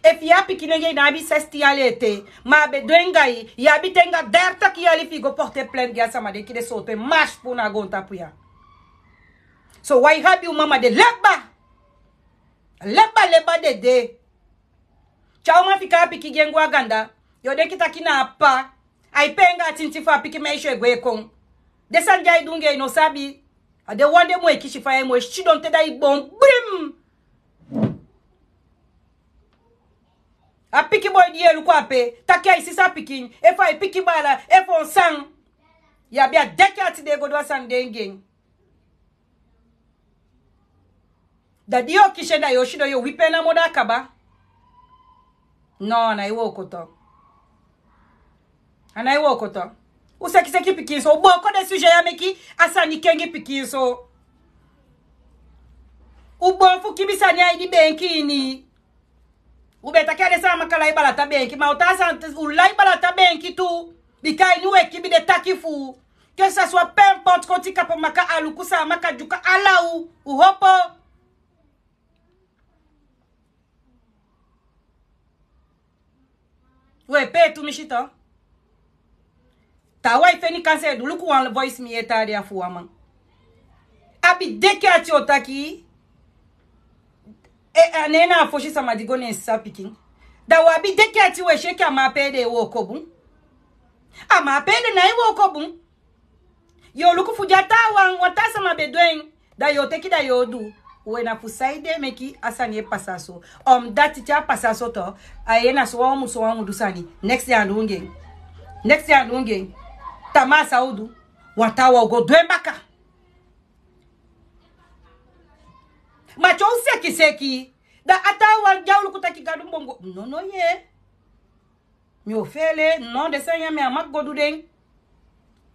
Efu yu a pikinengee, i ná abi sestin yali ete, ma a be du en anga i, yu abi te anga dertig yali fi i go porter plainte gi a sama de, kide sooto en masi puu na a goontapu ya. So wai abi u mama de leba. Leba, leba dede. Te a uman fika a pikin gi en go a ganda, yu o denki taki na a p'pa. Ai pee anga a tintin fu a pikin meisyo e gwe e kon. Den sani di ai du anga en i no sabi. A den wan de mu e kisi faya, mu e sidon te da i bon brim. A pikin boi di yu e luku ape, taki a i sisa pikin, efu a i pikin baala, efu on san. Yu abi a deki ati di e go du a sani de anga en. Da di yu o kisi en, da yu o sidon yu o wipi en namo, da a kaba. No, a nái wooko tu. A nái wooko tu. U sekiseki pikinso, u booko den sujet ya meki a sani kengi pikinso. U boon fu kibi sani a ini beenki ini. U be taki a den sama maka lai balata beenki, ma u taa sani, u lai balata beenki tu. Bika a ini u e kibi den taki fu u. Que ça soit, peu importe, koti, kapu, maka, aluku, san maka, dyuka, ala u, u opo. U e pee tumisi tu. Taawan e feni kansi e du. Luku wan voice mi e taigi a fu wan man. Abi deki ati o taki. E, a nen na a fosi sama di go ne en sisa pikin. Da u abi deki ati, u e si enke a man ape ede e wooko bun. A man ape ede nái wooko bun. Yu o luku fu di a taawan, wan taa sama be du en, da yu o teki, da yu o du. We, na fu saide meki a sani e pasa so? Omdat te a pasa so tu, a yu na sowan u mu, sowan u mu du sani. Next ya a du anga en. Next ya a du anga en. Tamaa san u du, wan taawan o go du en baka. Ma te u sekiseki, da a taawan di a o luku taki Gadu bongo. No, no, ye. Mi o feele, no, den sani ya mi á mag go du den.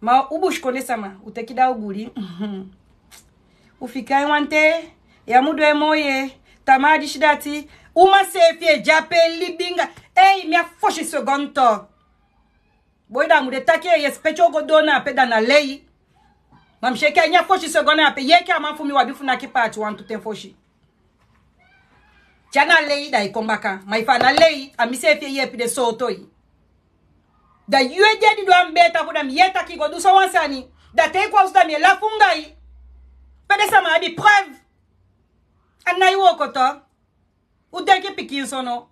Ma u busikondee sama, u teki da u guli. U fika en wante, yu á mu du en moo ye. Tamaa disi dati, uman seefi e de ape e libi anga. Ei, mi a fosi segon to. Boi, da a mu de taki e yesi pe te o go doo na ape, da na lei. Ma mi si enke a ini a fosi segon na ape, yu enke a man fu mi wi abi fu naki paati wantu ten fosi. Te a na lei, da i kon baka. Ma efu a na lei, a mi seefi e yeepi den sowtu yu. Da yu e de di du a mi bee tapu, da mi yee taki i go du so wan sani. Da te i kon a osu, da mi e lafu anga i. Pe den sama abi preuve? A nái wooko tu. U denki pikinso no?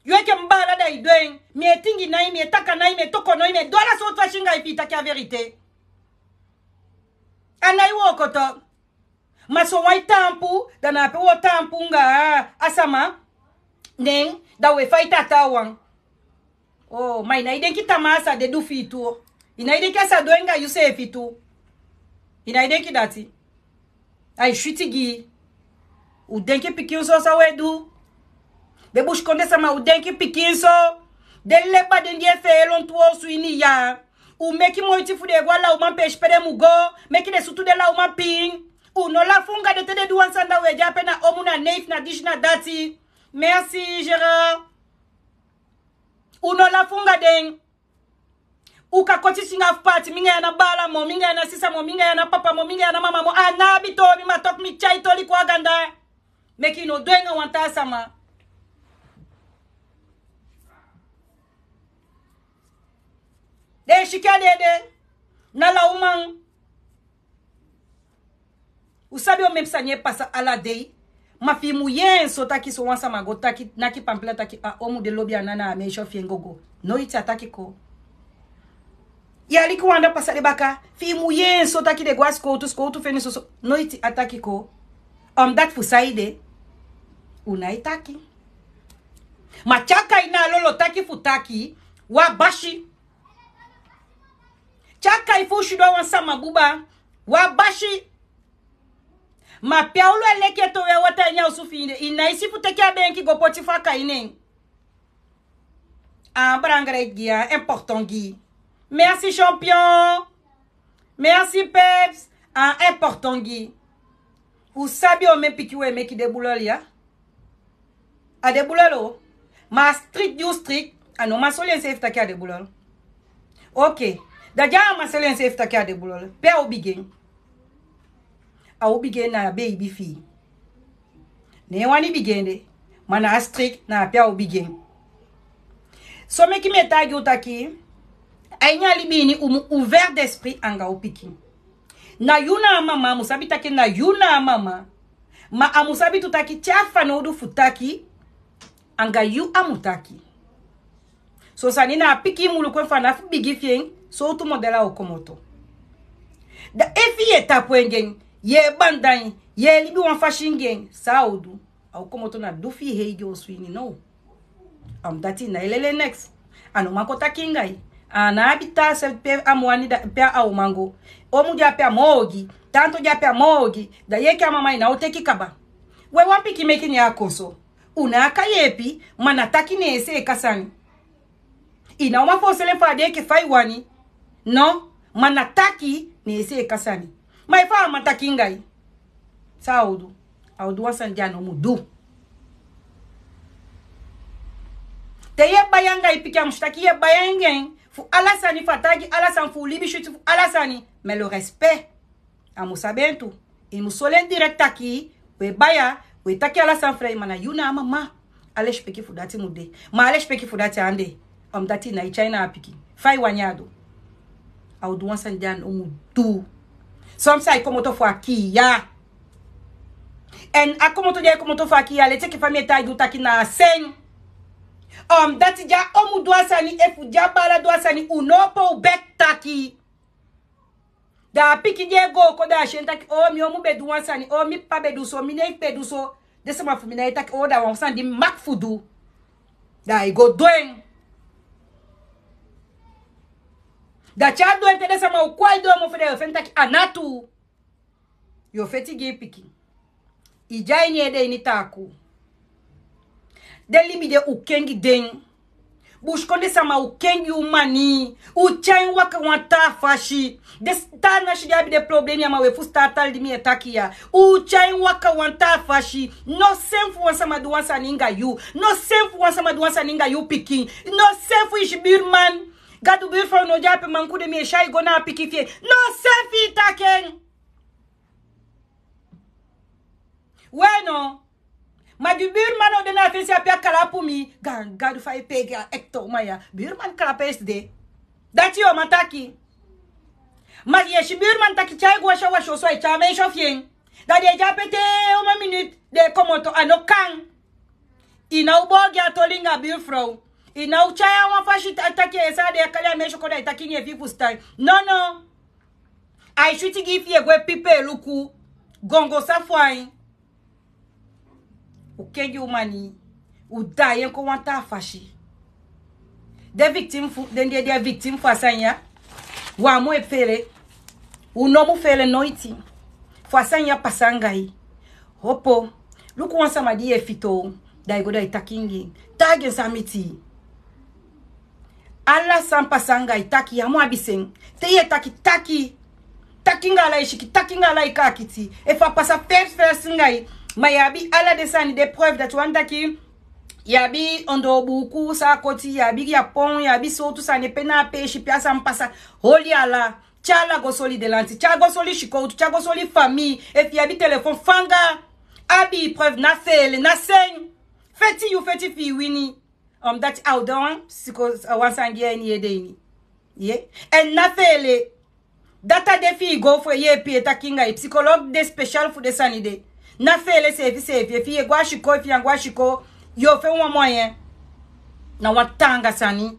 Yu enke mi baala, da i du en. Mi e tingi na i, mi e taki na i, mi e toko na i, mi e du ala sowtu fasi anga i fi i taki a verite. A nái wooko tu. Ma sowan e taampu, da na ape wi o taampu anga a sama. Nen, da wi e faiti a taawan. Oh, ma i nái denki tamaa a sa de du fi i tu. I nái denki a sa du en anga yuseefi tu. I nái denki dati. Ai switi gi i. U denki pikinso san u e du. Den busikondee sama, u denki pikinso. Den leba den di e feele lontu wan osu ini ya. U meki moiti fu den e go a lawman peesi pe den mu go. Meki den sutu den lawman pin. U no lafu anga den te den du wan sani, da u e de ape na omu, na neef, na disi, na dati. Merci, Gérard. U no lafu anga den. U kan koti singa fu paati, mi anga yu a na baala moo, mi anga yu a na sisa moo, mi anga yu a na papa moo, mi anga yu a na mama moo. A ná abi toobi, ma toku mi tyai toli kon a ganda. Meki i no du en anga wan taa sama. Den e siki a dede. Na lawman. U sabi omen sani e pasa ala dei. Ma fi i mu yee en so taki sowan sama go taki, naki pampila taki a omu de lobi a nana, a meisyo fi en gogo. Noiti a taki kon. I aliki wan anda pasa de baka. Fi i mu yee en so taki den go a sikowtu, sikowtu feni soso. Noiti a taki kon. Omdat fu saide? U nái taki. Ma te a kai na a lolo taki fu taki, wi a basi. Te a kai fu u sidon a wan sama buba, wi a basi. Ma pe a olo e leki e towe a wata ini a osu fi en de, i nái si fu teke a benki go poti fu a kai nen. A belangrijk gi i, a important gi i. Merci champion. Merci peps. A important gi i. U sabi omen pikin u e meki de bulolo ya? A de bulolo. Ma a strikt di u strikt, a no man soli enseefi taki a de bulolo. Oke. Da di a man soli enseefi taki a de bulolo, pe a o bigin? A o bigin na a beibi fi i. Ne en wani bigin de. Ma na a strikt, na ape a o bigin. So meki mi e taigi u taki, a ini a libi ini u mu ouvert d'esprit anga u pikin. Na yu na a mama, a mu sabi taki na yu na a mama. Ma a mu sabi tu taki te a fanowdu fu taki, anga yu a mu taki. So sani na a pikin mu luku en fanafu bigi fi en, sowtu model a o komoto. Da efu yu e tapu en gi en, yu e banda en, yu e libi wan fasi gi en, san a o du? A o komoto na du fi i hei gi osu ini now. A mu dati, i nái leli en neks. A no man kon taki anga i. A ná abi taa sel pe a mu wani da, pe a o man go. Omu de ape a moo ogii, tanto de ape a moo ogii, da yu enke a mama i ná o teki kaba. We wan pikin meki ne a kon so. U ná kan yeepi, ma na taki ne e seeka sani. I ná o man foseli en fu a de enke fa i wani. No, ma na taki ne e seeka sani. Ma efu a man taki anga i, san a o du? A o du wan sani di a no mu du. Te yu e bai anga i pikin, a mu si taki yu e bai anga en fu ala sani, fu a taigi ala sani, fu u libi switi, fu ala sani. Mais le respect, a mu sabi en tu. I mu soli en direct taki, we baya, we taki ala sani frei, ma na yu na a mama. A lesipeki fu dati mu de. Ma a lesipeki fu dati án de. Omdat i nái tyai na a pikin. Fa i wani a du? A o du wan sani di a no mu du. Son pisi ai komoto fu a kiya. Èn a komoto di ai komoto fu a kiya, leti enke fa mi e taigi u taki na a sen. Omdat di a omu du a sani, efu di a baala du a sani, u no opo u bek taki. Da a pikin di e go kon, da a si en taki, o, mi omu be du wan sani, o, mi p'pa be du so, mi neef be du so. Den sama fu mi nái taki, o, da wan sani di mi maki fu du. Da ai go du en. Da te a du en, te den sama o kon a i doo mofu, da yu o feni taki a ná tuu. Yu o feti gi i pikin. I de a ini ede ini takuu. Den libi de u kengi den. Busikondee sama, u kengi u mani. U tyai en waka wan taa fasi. Den taa nasi di abi den problemi ya, ma we fusutan a tali di mi e taki ya. U tyai en waka wan taa fasi. No sen fu wan sama du wan sani anga yu. No sen fu wan sama du wan sani anga yu pikin. No sen fu i si buurman. Gadu, buurvrouw no de ape, manku de, mi e si a e go na a pikin fi en. No sen fu i taki en. We no. Ma di buurman o de na a fesi ape, a kalapu mi. Ga-, Gadu, fa i peki a ekte uman ya. Buurman kalapu esde. Dati yu o man taki. Ma yu e si buurman taki tyai go wasi a wasi oso, a e tyai a meisyo fi en. Da den e de ape te wan miniti, den e komoto, a no kan. I ná o boo gi a toli anga buurvrouw. I ná o tyai a wan fasi ta-, taki e sa den e kali a meisyo kon, da i taki en efu i fusutan. No, no. A e switi gi i fi i e go e pipe luku. Gongo sa fu ain. U kengi u mani. U daai en kon wan taa fasi. Den victime fu, den di e, di e victime fu a sani ya. U á mu e feele. U no mu feele noiti. Fu a sani ya pasa anga i. Opo. Luku wan sama di yu e fitoow. Da i go, da i taki anga en. Taigi en san miti i. Ala san pasa anga i, taki, yu á mu abi sen. Te yu e taki, taki. Taki anga ala i sikin, taki anga ala i kaakiti. Efu a pasa fersi fersi anga i. Ma yu abi ala den sani, den preuve dati wani taki yu abi ondoo buuku san a koti, yu abi yapon, yu abi sowtu sani pe na a peesi pe a sani pasa. Holi ala. Tyai ala go soli den lanti, tyai go soli sikowtu, tyai go soli famii. Efu yu abi telefon, fanga. Abi preuve, ná feele, ná sen. Feti yu feti fi i wini. Omdat a o de wan siko, wan sani gi i a ini i ede ini. Ye. Èn ná feele. Dati a de fi i go fu e yeepi, e taki anga i. Psychologue de spécial fu den sani de. Ná feele seefi seefi. Efi i e go a siko, efi i á go a siko, yu o feni wan moyen. Na wan taanga sani.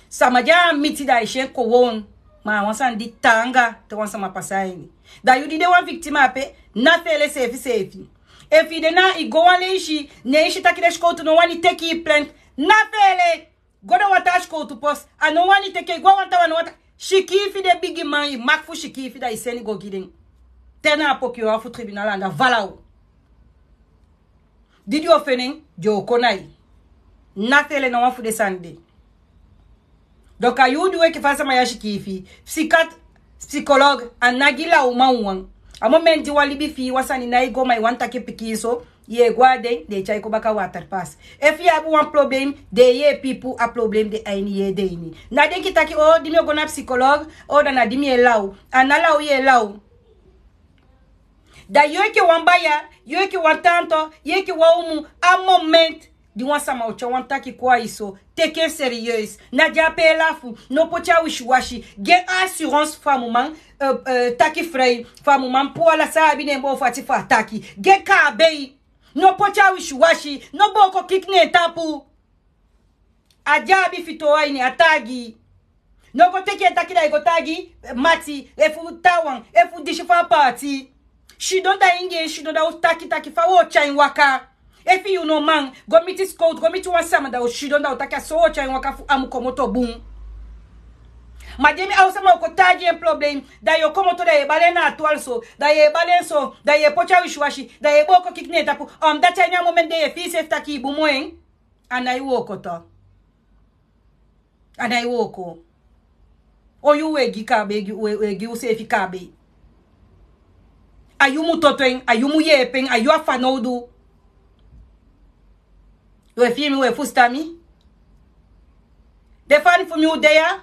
Sama di a miti, da i si en kowownu. Ma a wan sani di taanga te wan sama pasa a ini. Da yu di de wan victime ape, ná feele seefi seefi. Efu i de na i go wan leisi, ne i si taki den sikowtu no wani teki i plainte, ná feele. Go na wan taa sikowtu post, a no wani teki i, go a wan taa wan, no wan taa. Sikiifi den bigiman, i maki fu sikiifi, da i seni go gi den. Te na a procureur fu tribunal anda vala u. Di den o feni en, den o kon na i. Ná feele na wan fu den sani de. Donc a yu di weki fa a sama ya sikiifi. Psychiatre, psychologue, a ná gi lawman wawan. A moment di wan libi fi i, wan sani ná e go, ma i wani taki pikinso, yu e go a den, den e tyai kon baka waterpas. Efu yu abi wan problem, den e yeepi i puu a problem de a ini i ede ini. Ná denki taki, o, di mi o go na psychologue, o, da na di mi e law. A ná law yu e law. Da yu enke wan baya, yu enke wan tanto, yu enke wan umu, a moment di wan sama o tyai wan taki kon a i so, teki en sérieux. Ná de ape e lafu, no poti a wisiwasi. Gi en assurance fu a mu man, eh, eh, taki frei, fu a mu man puu ala san a abi na en boo fu ati fu a taki. Gi en kaabei. No poti a wisiwasi, no booko kiki na en tapu. A di a abi fitoow a ini, a taigi i. No go teki en taki da i go taigi, eh, mati, efu taawan, efu disi fu a paati. Sidon da i anga en sidon, da u taki taki fa u o tyai en waka. Efu yu no man, go miti sikowtu, go miti wan sama, da u sidon da u taki a so u o tyai en waka fu a mu komoto bun. Ma di mi a o sama o kon taigi en problem, da yu o komoto da yu e bali en na a twaalf so, da yu e bali en so, da yu e poti a wisiwasi, da yu e booko kiki na en tapu. Omdat a ini a moment de yu e fii seefi taki i bun moo en. A nái wooko tu. A nái wooko. O yu, u e gi kaabei, gi, u e, u e gi useefi kaabei. A yu mu toto en, a yu mu yeepi en, a yu a fanowdu. U e fii mi, u e fusutan mi. Den fani fu mi u de ya.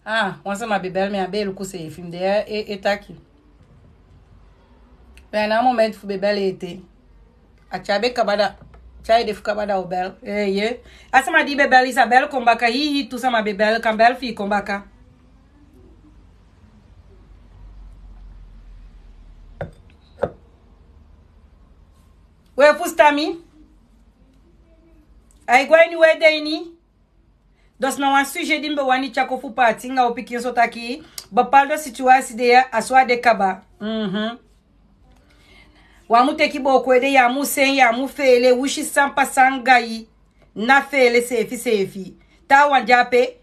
Ah, wan sama be bel mi, a be luku seefi mi de e, e taki. Mi a na moment fu be bel ete. A tyai be kaba da, tyai de fu kaba da o bel. Eh, ye. A sama di be bel, Isabel kon baka, hii, hii, tu sama be bel, kan bel fi kon baka. U e fusutan mi? Ai go a ini u ede ini. Dus na wan sujet di mi be wani tyai kon fu paati anga u pikinso taki, bepaalde situatie de ya, a so a de kaba. Mhm. U á mu teki booko ede, yu á mu sen, yu á mu feele, winsi san pasa anga yu, ná feele seefi seefi. Taawan de ape,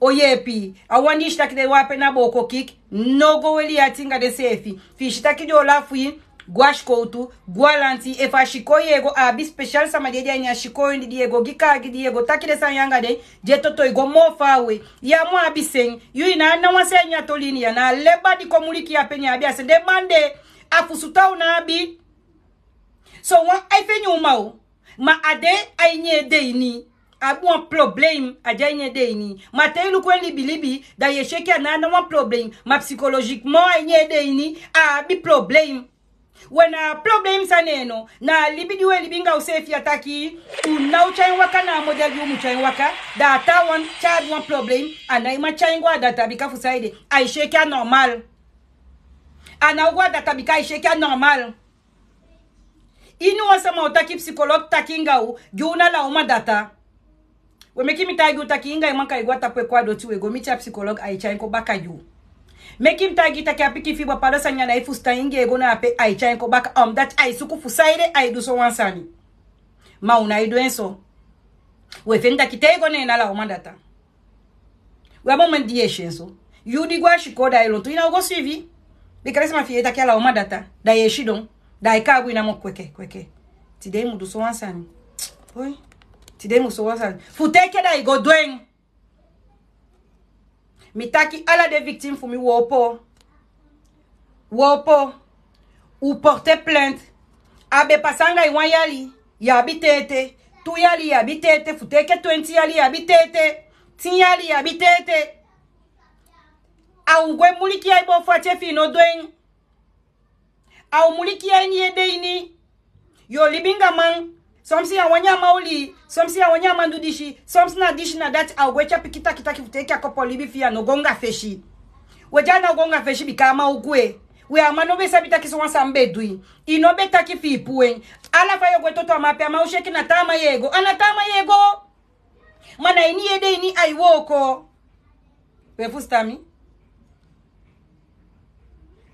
O yeepi. A wan di i si taki den wape na booko kiki, no go weli yu ati anga denseefi. Fi i si taki den o lafu yu, go a sikowtu, go a lanti. Efu a sikoo yu e go, a abi spesial sama di e de a ini a sikoo ini, di yu e go gi kaagi, di yu e go taki den sani anga den, di e toto yu go moo faawe. Yu á mu abi sen. Yu, i ná a ná wan se a ini a toli ini ya. Na a leba di kon muliki yu ape, ne a abi a sen. Den man de, a fusutan u ná abi. So wan ai feni uman o. Ma a de a ini en ede ini. A abi wan problem, a de a ini en ede ini. Ma te i luku en libilibi, da yu e si enke a ná a ná wan problem. Ma psychologiquement a ini en ede ini, a abi problem. We na a problem sani no. Na a libi di we libi anga useefi ya taki, u ná o tyai en waka na a model di u mu tyai en waka, da a taawan tyai abi wan problem, a nái man tyai en go a data bika fu saide? Ai si enke a normal. A ná o go a data bika ai si enke a normal. Ini wan sama o taki psychologue taki anga u, gi u na lawman data. We meki mi taigi u taki anga i man kan e go a tapu e kon a doti, we go miti a psychologue, ai tyai en kon baka gi u. Meki mi taigi i taki a pikin fi i, bapa, da sani ya ná e fusutan, anga e go na ape, ai tyai en kon baka. Omdat ai suku fu saide ai du so wan sani. Ma u nái du en so. We feni taki te i go, ne na lawman data. We a moment di yu e si en so, yu di go a sikoo, da i lontu, i ná o go suivi. Bika den sama fi i e taki a lawman data, da yu e sidon, da ai kaabu i namo kweke, kweke. Tide i mu du so wan sani. Oi. Tide i mu so wan sani. Fu te enke da i go du en. Mi taki ala den victime fu mi, u opo. U opo, u porter plainte. A be pasa anga i wan yali, yu abi ten ete. Tu yali, yu abi ten ete. Fu te enke twenti yali, yu abi ten ete. Tin yali, yu abi ten ete. A o go e muliki yu a i boo fu ati efu i no du en. A o muliki yu a ini yu ede ini. Yu o libi anga man. Soms yu á wani a man oli, soms yu á wani a man du disi, soms na disi na dati. A o go e tyai pikin takitaki fu te enke a kopo libi fi i a no go anga fesi. We di a ná o go anga fesi bika a man o gwe. We a man no be sabi taki so wan sani be du i. I no be taki fi i puu en. Ala fa yu o go e toto a man ape, a man o si enke na taa man yu e go. A ná taa man yu e go. Ma na ini yu ede ini ai wooko. We fusutan mi?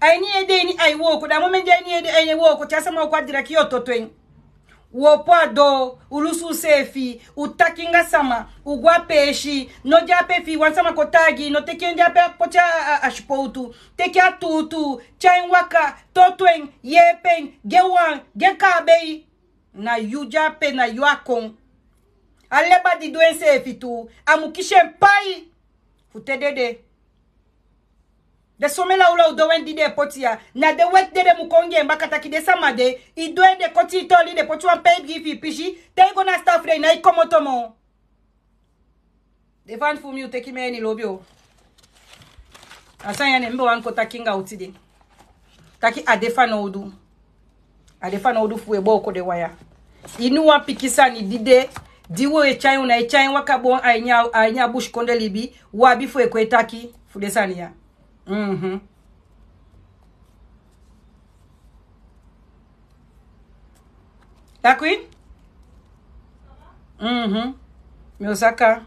A ini yu ede ini ai wooko. Da a moment di a ini yu ede ini ai wooko, te a sama o kon a direki, yu o toto en. U opo a doo, u lusu useefi, u taki anga sama, u go a peesi. No de ape, fi wan sama kon taigi i, no teki en de ape poti a, a, a sipowtu. Teki a tuutuu, tyai en waka, toto en, yeepi en, gi en wan, gi en kaabei. Na yu de ape, na yu a kon. A leba di du enseefi tu, a mu kisi en pai. Fu te dede. Den somen lawlaw dowen di den e poti ya, na den weti de den mu kon gi en baka taki den sama de, i du en, den koti i toli, den poti wan pijp gi i fi i pisi, te i go na a stafu, den nái komoto moo. Den fan fu mi, u teki mi a ini lobi o. A sani ya ne mi be wani kon taki anga u tide. Taki a de fanowdu. A de fanowdu fu u e booko den wan ya. Ini wan pikin sani di de, di u e tyai, u nái tyai en waka bun a ini a, a ini a busikondee libi, u abi fu e kon e taki fu den sani ya. Mhm. Taki? Mhm. Mi o saka.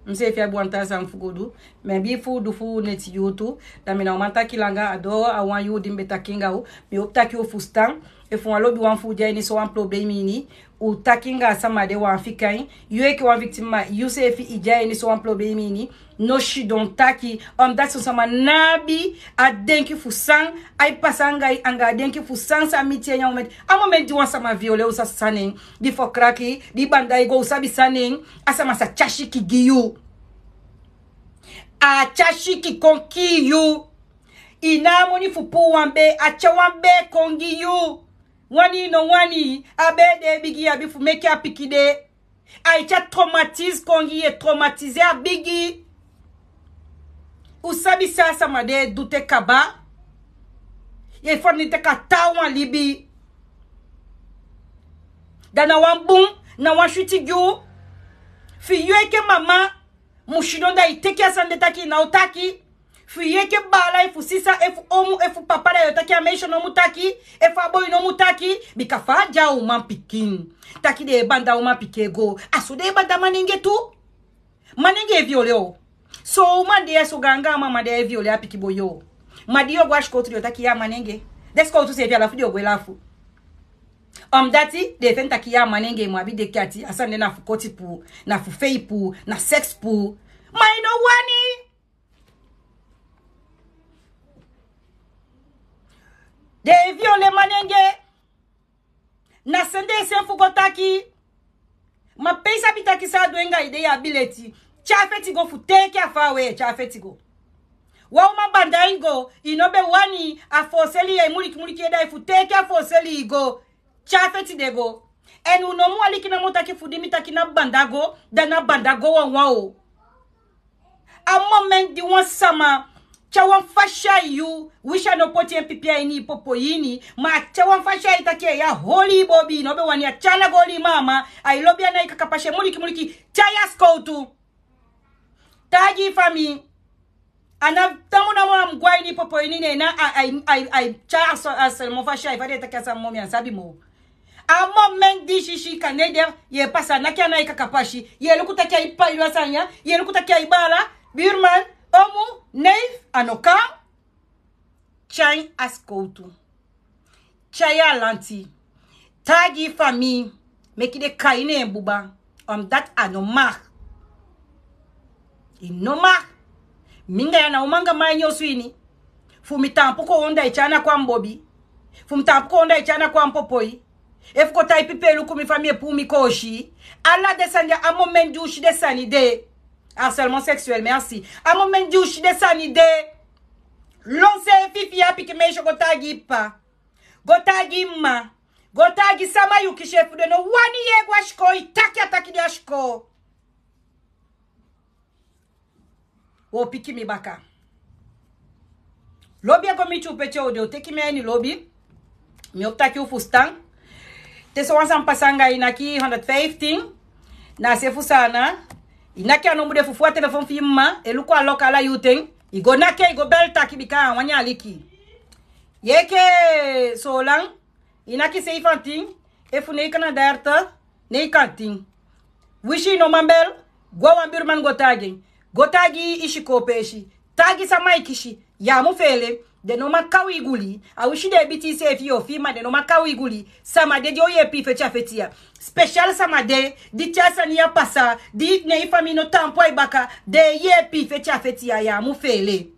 Miseefi abi wan taa sani fu go du. Mi abi fu du fu neti yuu tu. Da mi ná o man taki langa, a doo a wan yuu di mi be taki anga u. Mi o taki u fusutan. Efu wan lobiwan fu u de a ini so wan problemi ini, u taki anga a sama de, u á fika en. Yu enke wan victime, ma yuseefi i de a ini so wan problemi ini, no sidon taki. Omdat son sama ná abi a denki fu san ai pasa anga i, anga a denki fu san sa miti en a moment. A moment di wan sama viole, u sa san en. Di fokraki, di banda i go, u sabi san en. A sama sa tyai siki gi yu. A tyai siki kon kii yu. I ná a moni fu puu wan bee, a tyai wan bee kon gi yu. Wani i no wani, a bee de e bigi, i abi fu meke a pikin de. Ai tyai traumatise kon gi yu, e traumatise a bigi. U sabi san a sama de e du te kaba? Yu e foni teki a taawan libi. Da na wan bun, na wan switi gi u. Fi yu enke mama mu sidon da i teki a sani de taki i ná o taki. Fu yu enke baala, efu sisa, efu omu, efu papa, da yu o taki a meisyo no mu taki, efu a boi no mu taki, bika fa a de a umanpikin. Taki den e banda umanpikin e go, a so den e banda manenge tu. Manenge e viole o. So uman de ya so, gaangaan mama de e viole a pikin boi o. Ma di yu o go a sikowtu den o taki yu a manenge. Den sikowtu seefi a lafu den o go e lafu. Omdat den e feni taki yu a manenge, i mu abi deki ati, a sani de na fu koti puu, na fu fei puu, na seks puu. Ma i no wani. Den e viole manenge. Na sende ese fu go taki. Ma pe i sabi taki san a du en anga i de, yu abi leti. Tyari feti go fu teke a fa we, tyari feti go. Wan uman banda i go, i no be wani, a foseli yu e muliki muliki yu e dai fu teke a foseli i go. Tyari feti de go. Èn u no mu aliki namo taki fu di mi taki na banda go, da na banda go wawan o. A moment di wan sama tyari wan fasi a yu, winsi a no poti en pipi a ini i popo ini, ma a tyari wan fasi a yu taki a e holi i bobi, i no be wani, a tyari na go holi i mama, a e lobi ana i kakapasi e muliki muliki, tyari a sikowtu. Taigi i famii. A na tamu namo a mu go a ini i popo ini, ne na a, a, a, a tyari a so, a seulement fasi a yu, fa den e taki a sani moo, mi á sabi moo. A moment di i si si kande de, yu e pasa naki ana i kakapasi, yu e luku taki a e pai du a sani ya, yu e luku taki a e baala, buurman, omu, neef, a no kan. Tyai a sikowtu. Tyai a lanti. Taigi i famii, meki den kai na en buba. Omdat a no mag. I no mag. Mi anga yu a na uman anga man a ini osu ini. Fu mi taampu kon da i tyai ana kon a mi bobi. Fu mi taampu kon da i tyai ana kon a mi popo. Efu kon tai pipi e luku mi fa mi e puu mi koosi. Ala den sani de, a moment di u si den sani de. Harcèlement sexuel, merci. A moment di u si den sani de. Lon seefi fi yu a pikin meisyo go taigi i p'pa. Go taigi i m'ma. Go taigi sama yu kisi, efu den no wani yu e go a sikoo, i taki a taki de a sikoo. Wo piki mi baka. Lobi e go miti u pe te u de, u teki mi a ini lobi. Mi o taki u fusutan. Te sowan sani pasa anga i, naki honderdvijftien. Na a se fu Saanan. I naki a nombu de fu fu a telefon fi i m'ma. E luku a loka ala yuten. I go naki en, i go bel taki bika a wani aliki. Yu enke Soolan. I naki zeventig, efu negenendertig, negentien. Winsi i no man bel, go a wan buurman go taigi en. Go taigi i sikoo peesi. Taigi sama i kisi. Yu á mu feele. Den no man kaw i guli. A winsi den e biti i seefi yu o fii, ma den no man kaw i guli. Sama de di o yeepi i feti a feti ya. Special sama de, di te a sani ya pasa, di ne i famii no taampu a i baka, den e yeepi i feti a feti ya, yu á mu feele.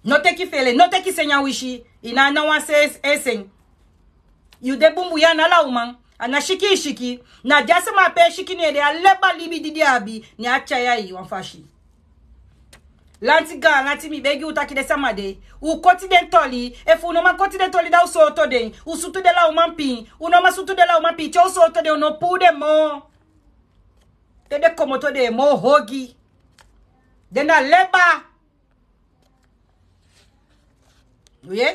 No teki feele, no teki sen nyan wisi, i ná a ná wan se e sen. Yu de bunbun, yu a ná lawman, a ná siki i siki, na di a sama ape e siki, ne den e leba libi di den abi, ne a tyai a i wan fasi. Lanti gaan, lanti, mi begi u taki den sama de, u koti den toli, efu u no man koti den toli da u sooto den, u sutu den lawman pin, u no man sutu den lawman pin, te u sooto den u no puu den moo. Te den komoto den e moo hogi. Den na leba. Wi.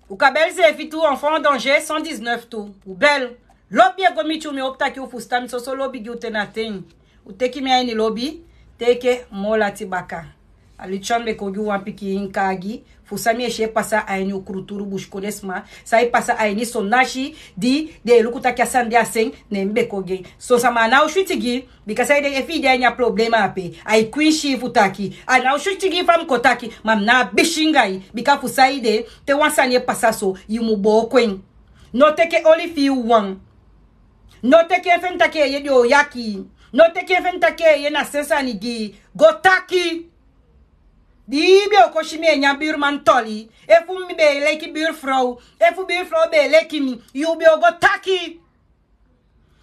U kan bel seefi tu, enfant en danger, cent dix-neuf tu. U bel. Lobi e go miti u, mi hopu taki u fusutan mi, soso lobi gi u te na ten. U teki mi a ini lobi, te enke moo lati baka. A Lucian be kon gi u wan pikin kaagi fu san mi e si e pasa a ini u kulturu busikondee sma, san e pasa a ini son nasi di den e luku taki a sani de a sen, ne mi be kon gi en. Son sama a ná o switi gi, bika saide, efu i de a ini a problema ape, ai kwinsi i fu taki. A ná o switi gi fa mi kon taki, ma mi ná abi singa i, bika fu saide, te wan sani e pasa so, yu mu booko en. No teki en oli fi i wawan. No teki en feni taki en yeye o yaki i. No teki en feni taki en yeye na sen sani gi i. Go taki. Di i be o kon si mi e nyan buurman toli, efu mi be e leki buurvrouw, efu buurvrouw be e leki mi, yu be o go taki.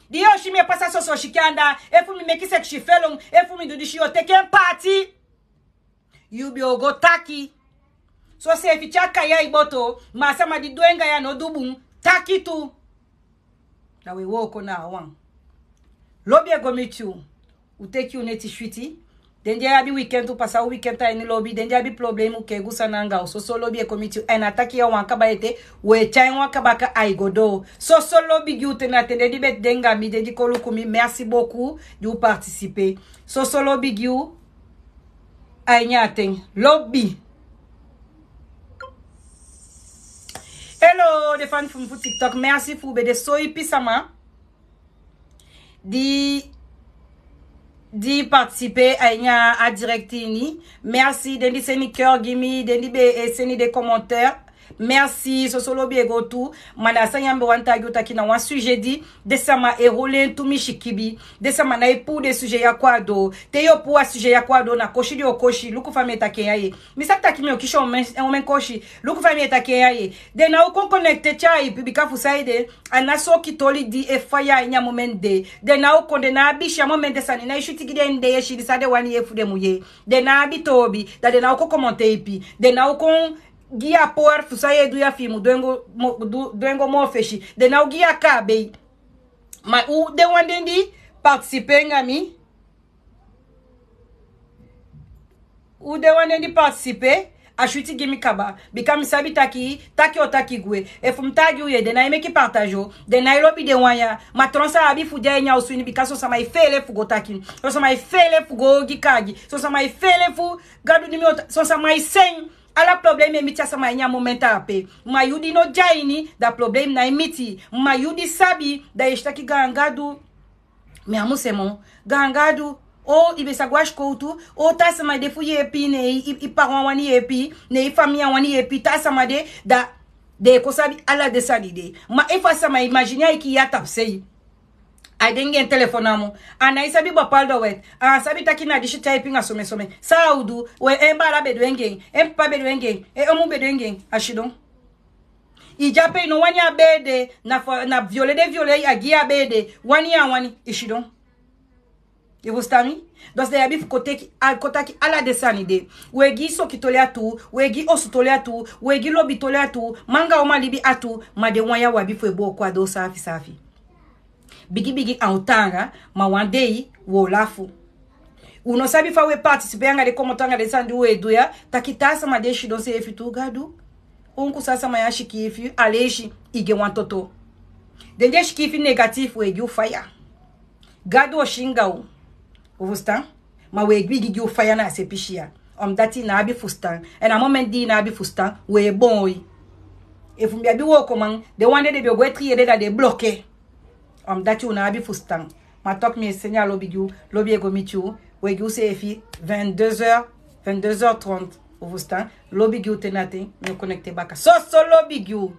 Di yu o si mi e pasa soso sikin anda, efu mi meki seksi felon, efu mi du disi, yu o teki en paati. Yu be o go taki. Soseefi te a kai a i boto, ma a sama di du en anga yu a no du bun, taki tu. Da u e wooko na a wan. Lobi e go miti u. U teki u neti switi. Den di abi weekend, u pasa u weekend a ini lobi. Den di abi problema, u kee gu sani anga u. Soso lobi e kon miti u. Èn a taki ya wan kaba ete, u e tyai en wan kaba, ka ai go doo. Soso lobi gi u te na ten. Den di be de anga mi, den di kon luku mi, merci beaucoup di u participer. Soso lobi gi u. A ini a ten. Lobi. Hello, den fan fu mi fu TikTok. Merci fu u be de so ipi sama di, di participer a ini a direct ini. Merci den di seni cœur gi mi, den di be e seni den commentaire. Merci, soso lobi e go tu. Ma na a sani ya mi be wani taigi yu taki na wan sujet di den sama e holi en tumisi kibi. Den sama nái puu den sujet ya kon na doo. Te yu o puu a sujet ya kon na doo, na kosi den o kosi. Luku fa mi e taki en ya ye. Mi sabi taki mi o kisi omen, omen kosi. Luku fa mi e taki en ya ye. Den ná o kon connecté tyai, bika fu saide. A ná soki toli di e faya a ini a moment de. Den ná o kon, den ná abi si a moment de, sani nái switi gi den, den e si san den wani yee fu den mu yee. Den ná abi toobi, da den ná o kon commenter ipi. Den ná o kon gi a power fu san yu e du ya, fi i mu du en go mo-, du, du en go moo fesi. Den ná o gi a kaabei. Ma u den wan den di participer anga mi. U den wan den di participer, a switi gi mi kaba. Bika mi sabi taki, taki o taki gwe. Efu mi taigi u ye, den nái meki partage o. Den nái lobi den wan ya. Ma tron san a abi fu de a ini a osu ini, bika son sama e feele fu go taki. Son sama e feele fu go gi kaagi. Son sama e feele fu Gadu di mi o ta-, son sama e sen. Ala problème e miti a sama a ini a moment ape. Ma yu di no de a ini, da problème nái miti. Ma yu di sabi, da yu e si taki gaan Gadu, mi á mu sen moo. Gaan Gadu, o, i be sa go a sikowtu, o, taa sama de fu yeepi, ne i, i, i parent á wani yeepi, ne i famii á wani yeepi, taa sama de, da den e kon sabi ala den sani de. Ma efu a sama imaginer a e kii yu a tapusei. A de anga en telefon namo. A nái sabi bepaalde wet. A á sabi taki na disi tyaipi anga somesome. San a o du, we, en baala be du en gi en, en papa be du en gi en, en omu be du en gi en, a sidon. I de ape, i no wani a bee de, na fa, na viole den viole yu, a gi yu a bee de, wani yu á wani, i sidon. I fusutan mi? Dus den abi fu kon teki, a, kon taki ala den sani de. We gi soki toli a tu, we gi osu toli a tu, we gi lobi toli a tu, man anga uman libi a tu, ma den wan ya u abi fu e booko a doo saafi saafi. Bigi bigi a o taanga, ma wan dei u o lafu. U no sabi fa u e participer anga den komoto anga den sani di u e du ya, taki taa sama di e sidon seefi tu, Gadu. Unku san a sama ya sikiifi, a leisi, i gi en wan toto. Den di e sikiifi négatif, u e gi u faya. Gadu o si anga u. U fusutan? Ma u e bigin gi u faya na a se pisi ya. Omdat i no abi fusutan. En a moment di i no abi fusutan, u e boon yu. Efu mi be abi wookoman, den wan de den be o go e tri yede, da den e bloqué. Omdat u no abi fusutan. Ma toch mi e seni a lobi gi u, lobi e go miti u, u e gi useefi vingt-deux heures, vingt-deux heures trente. U fusutan? Lobi gi u te na ten, mi o connecté baka. Soso lobi gi u.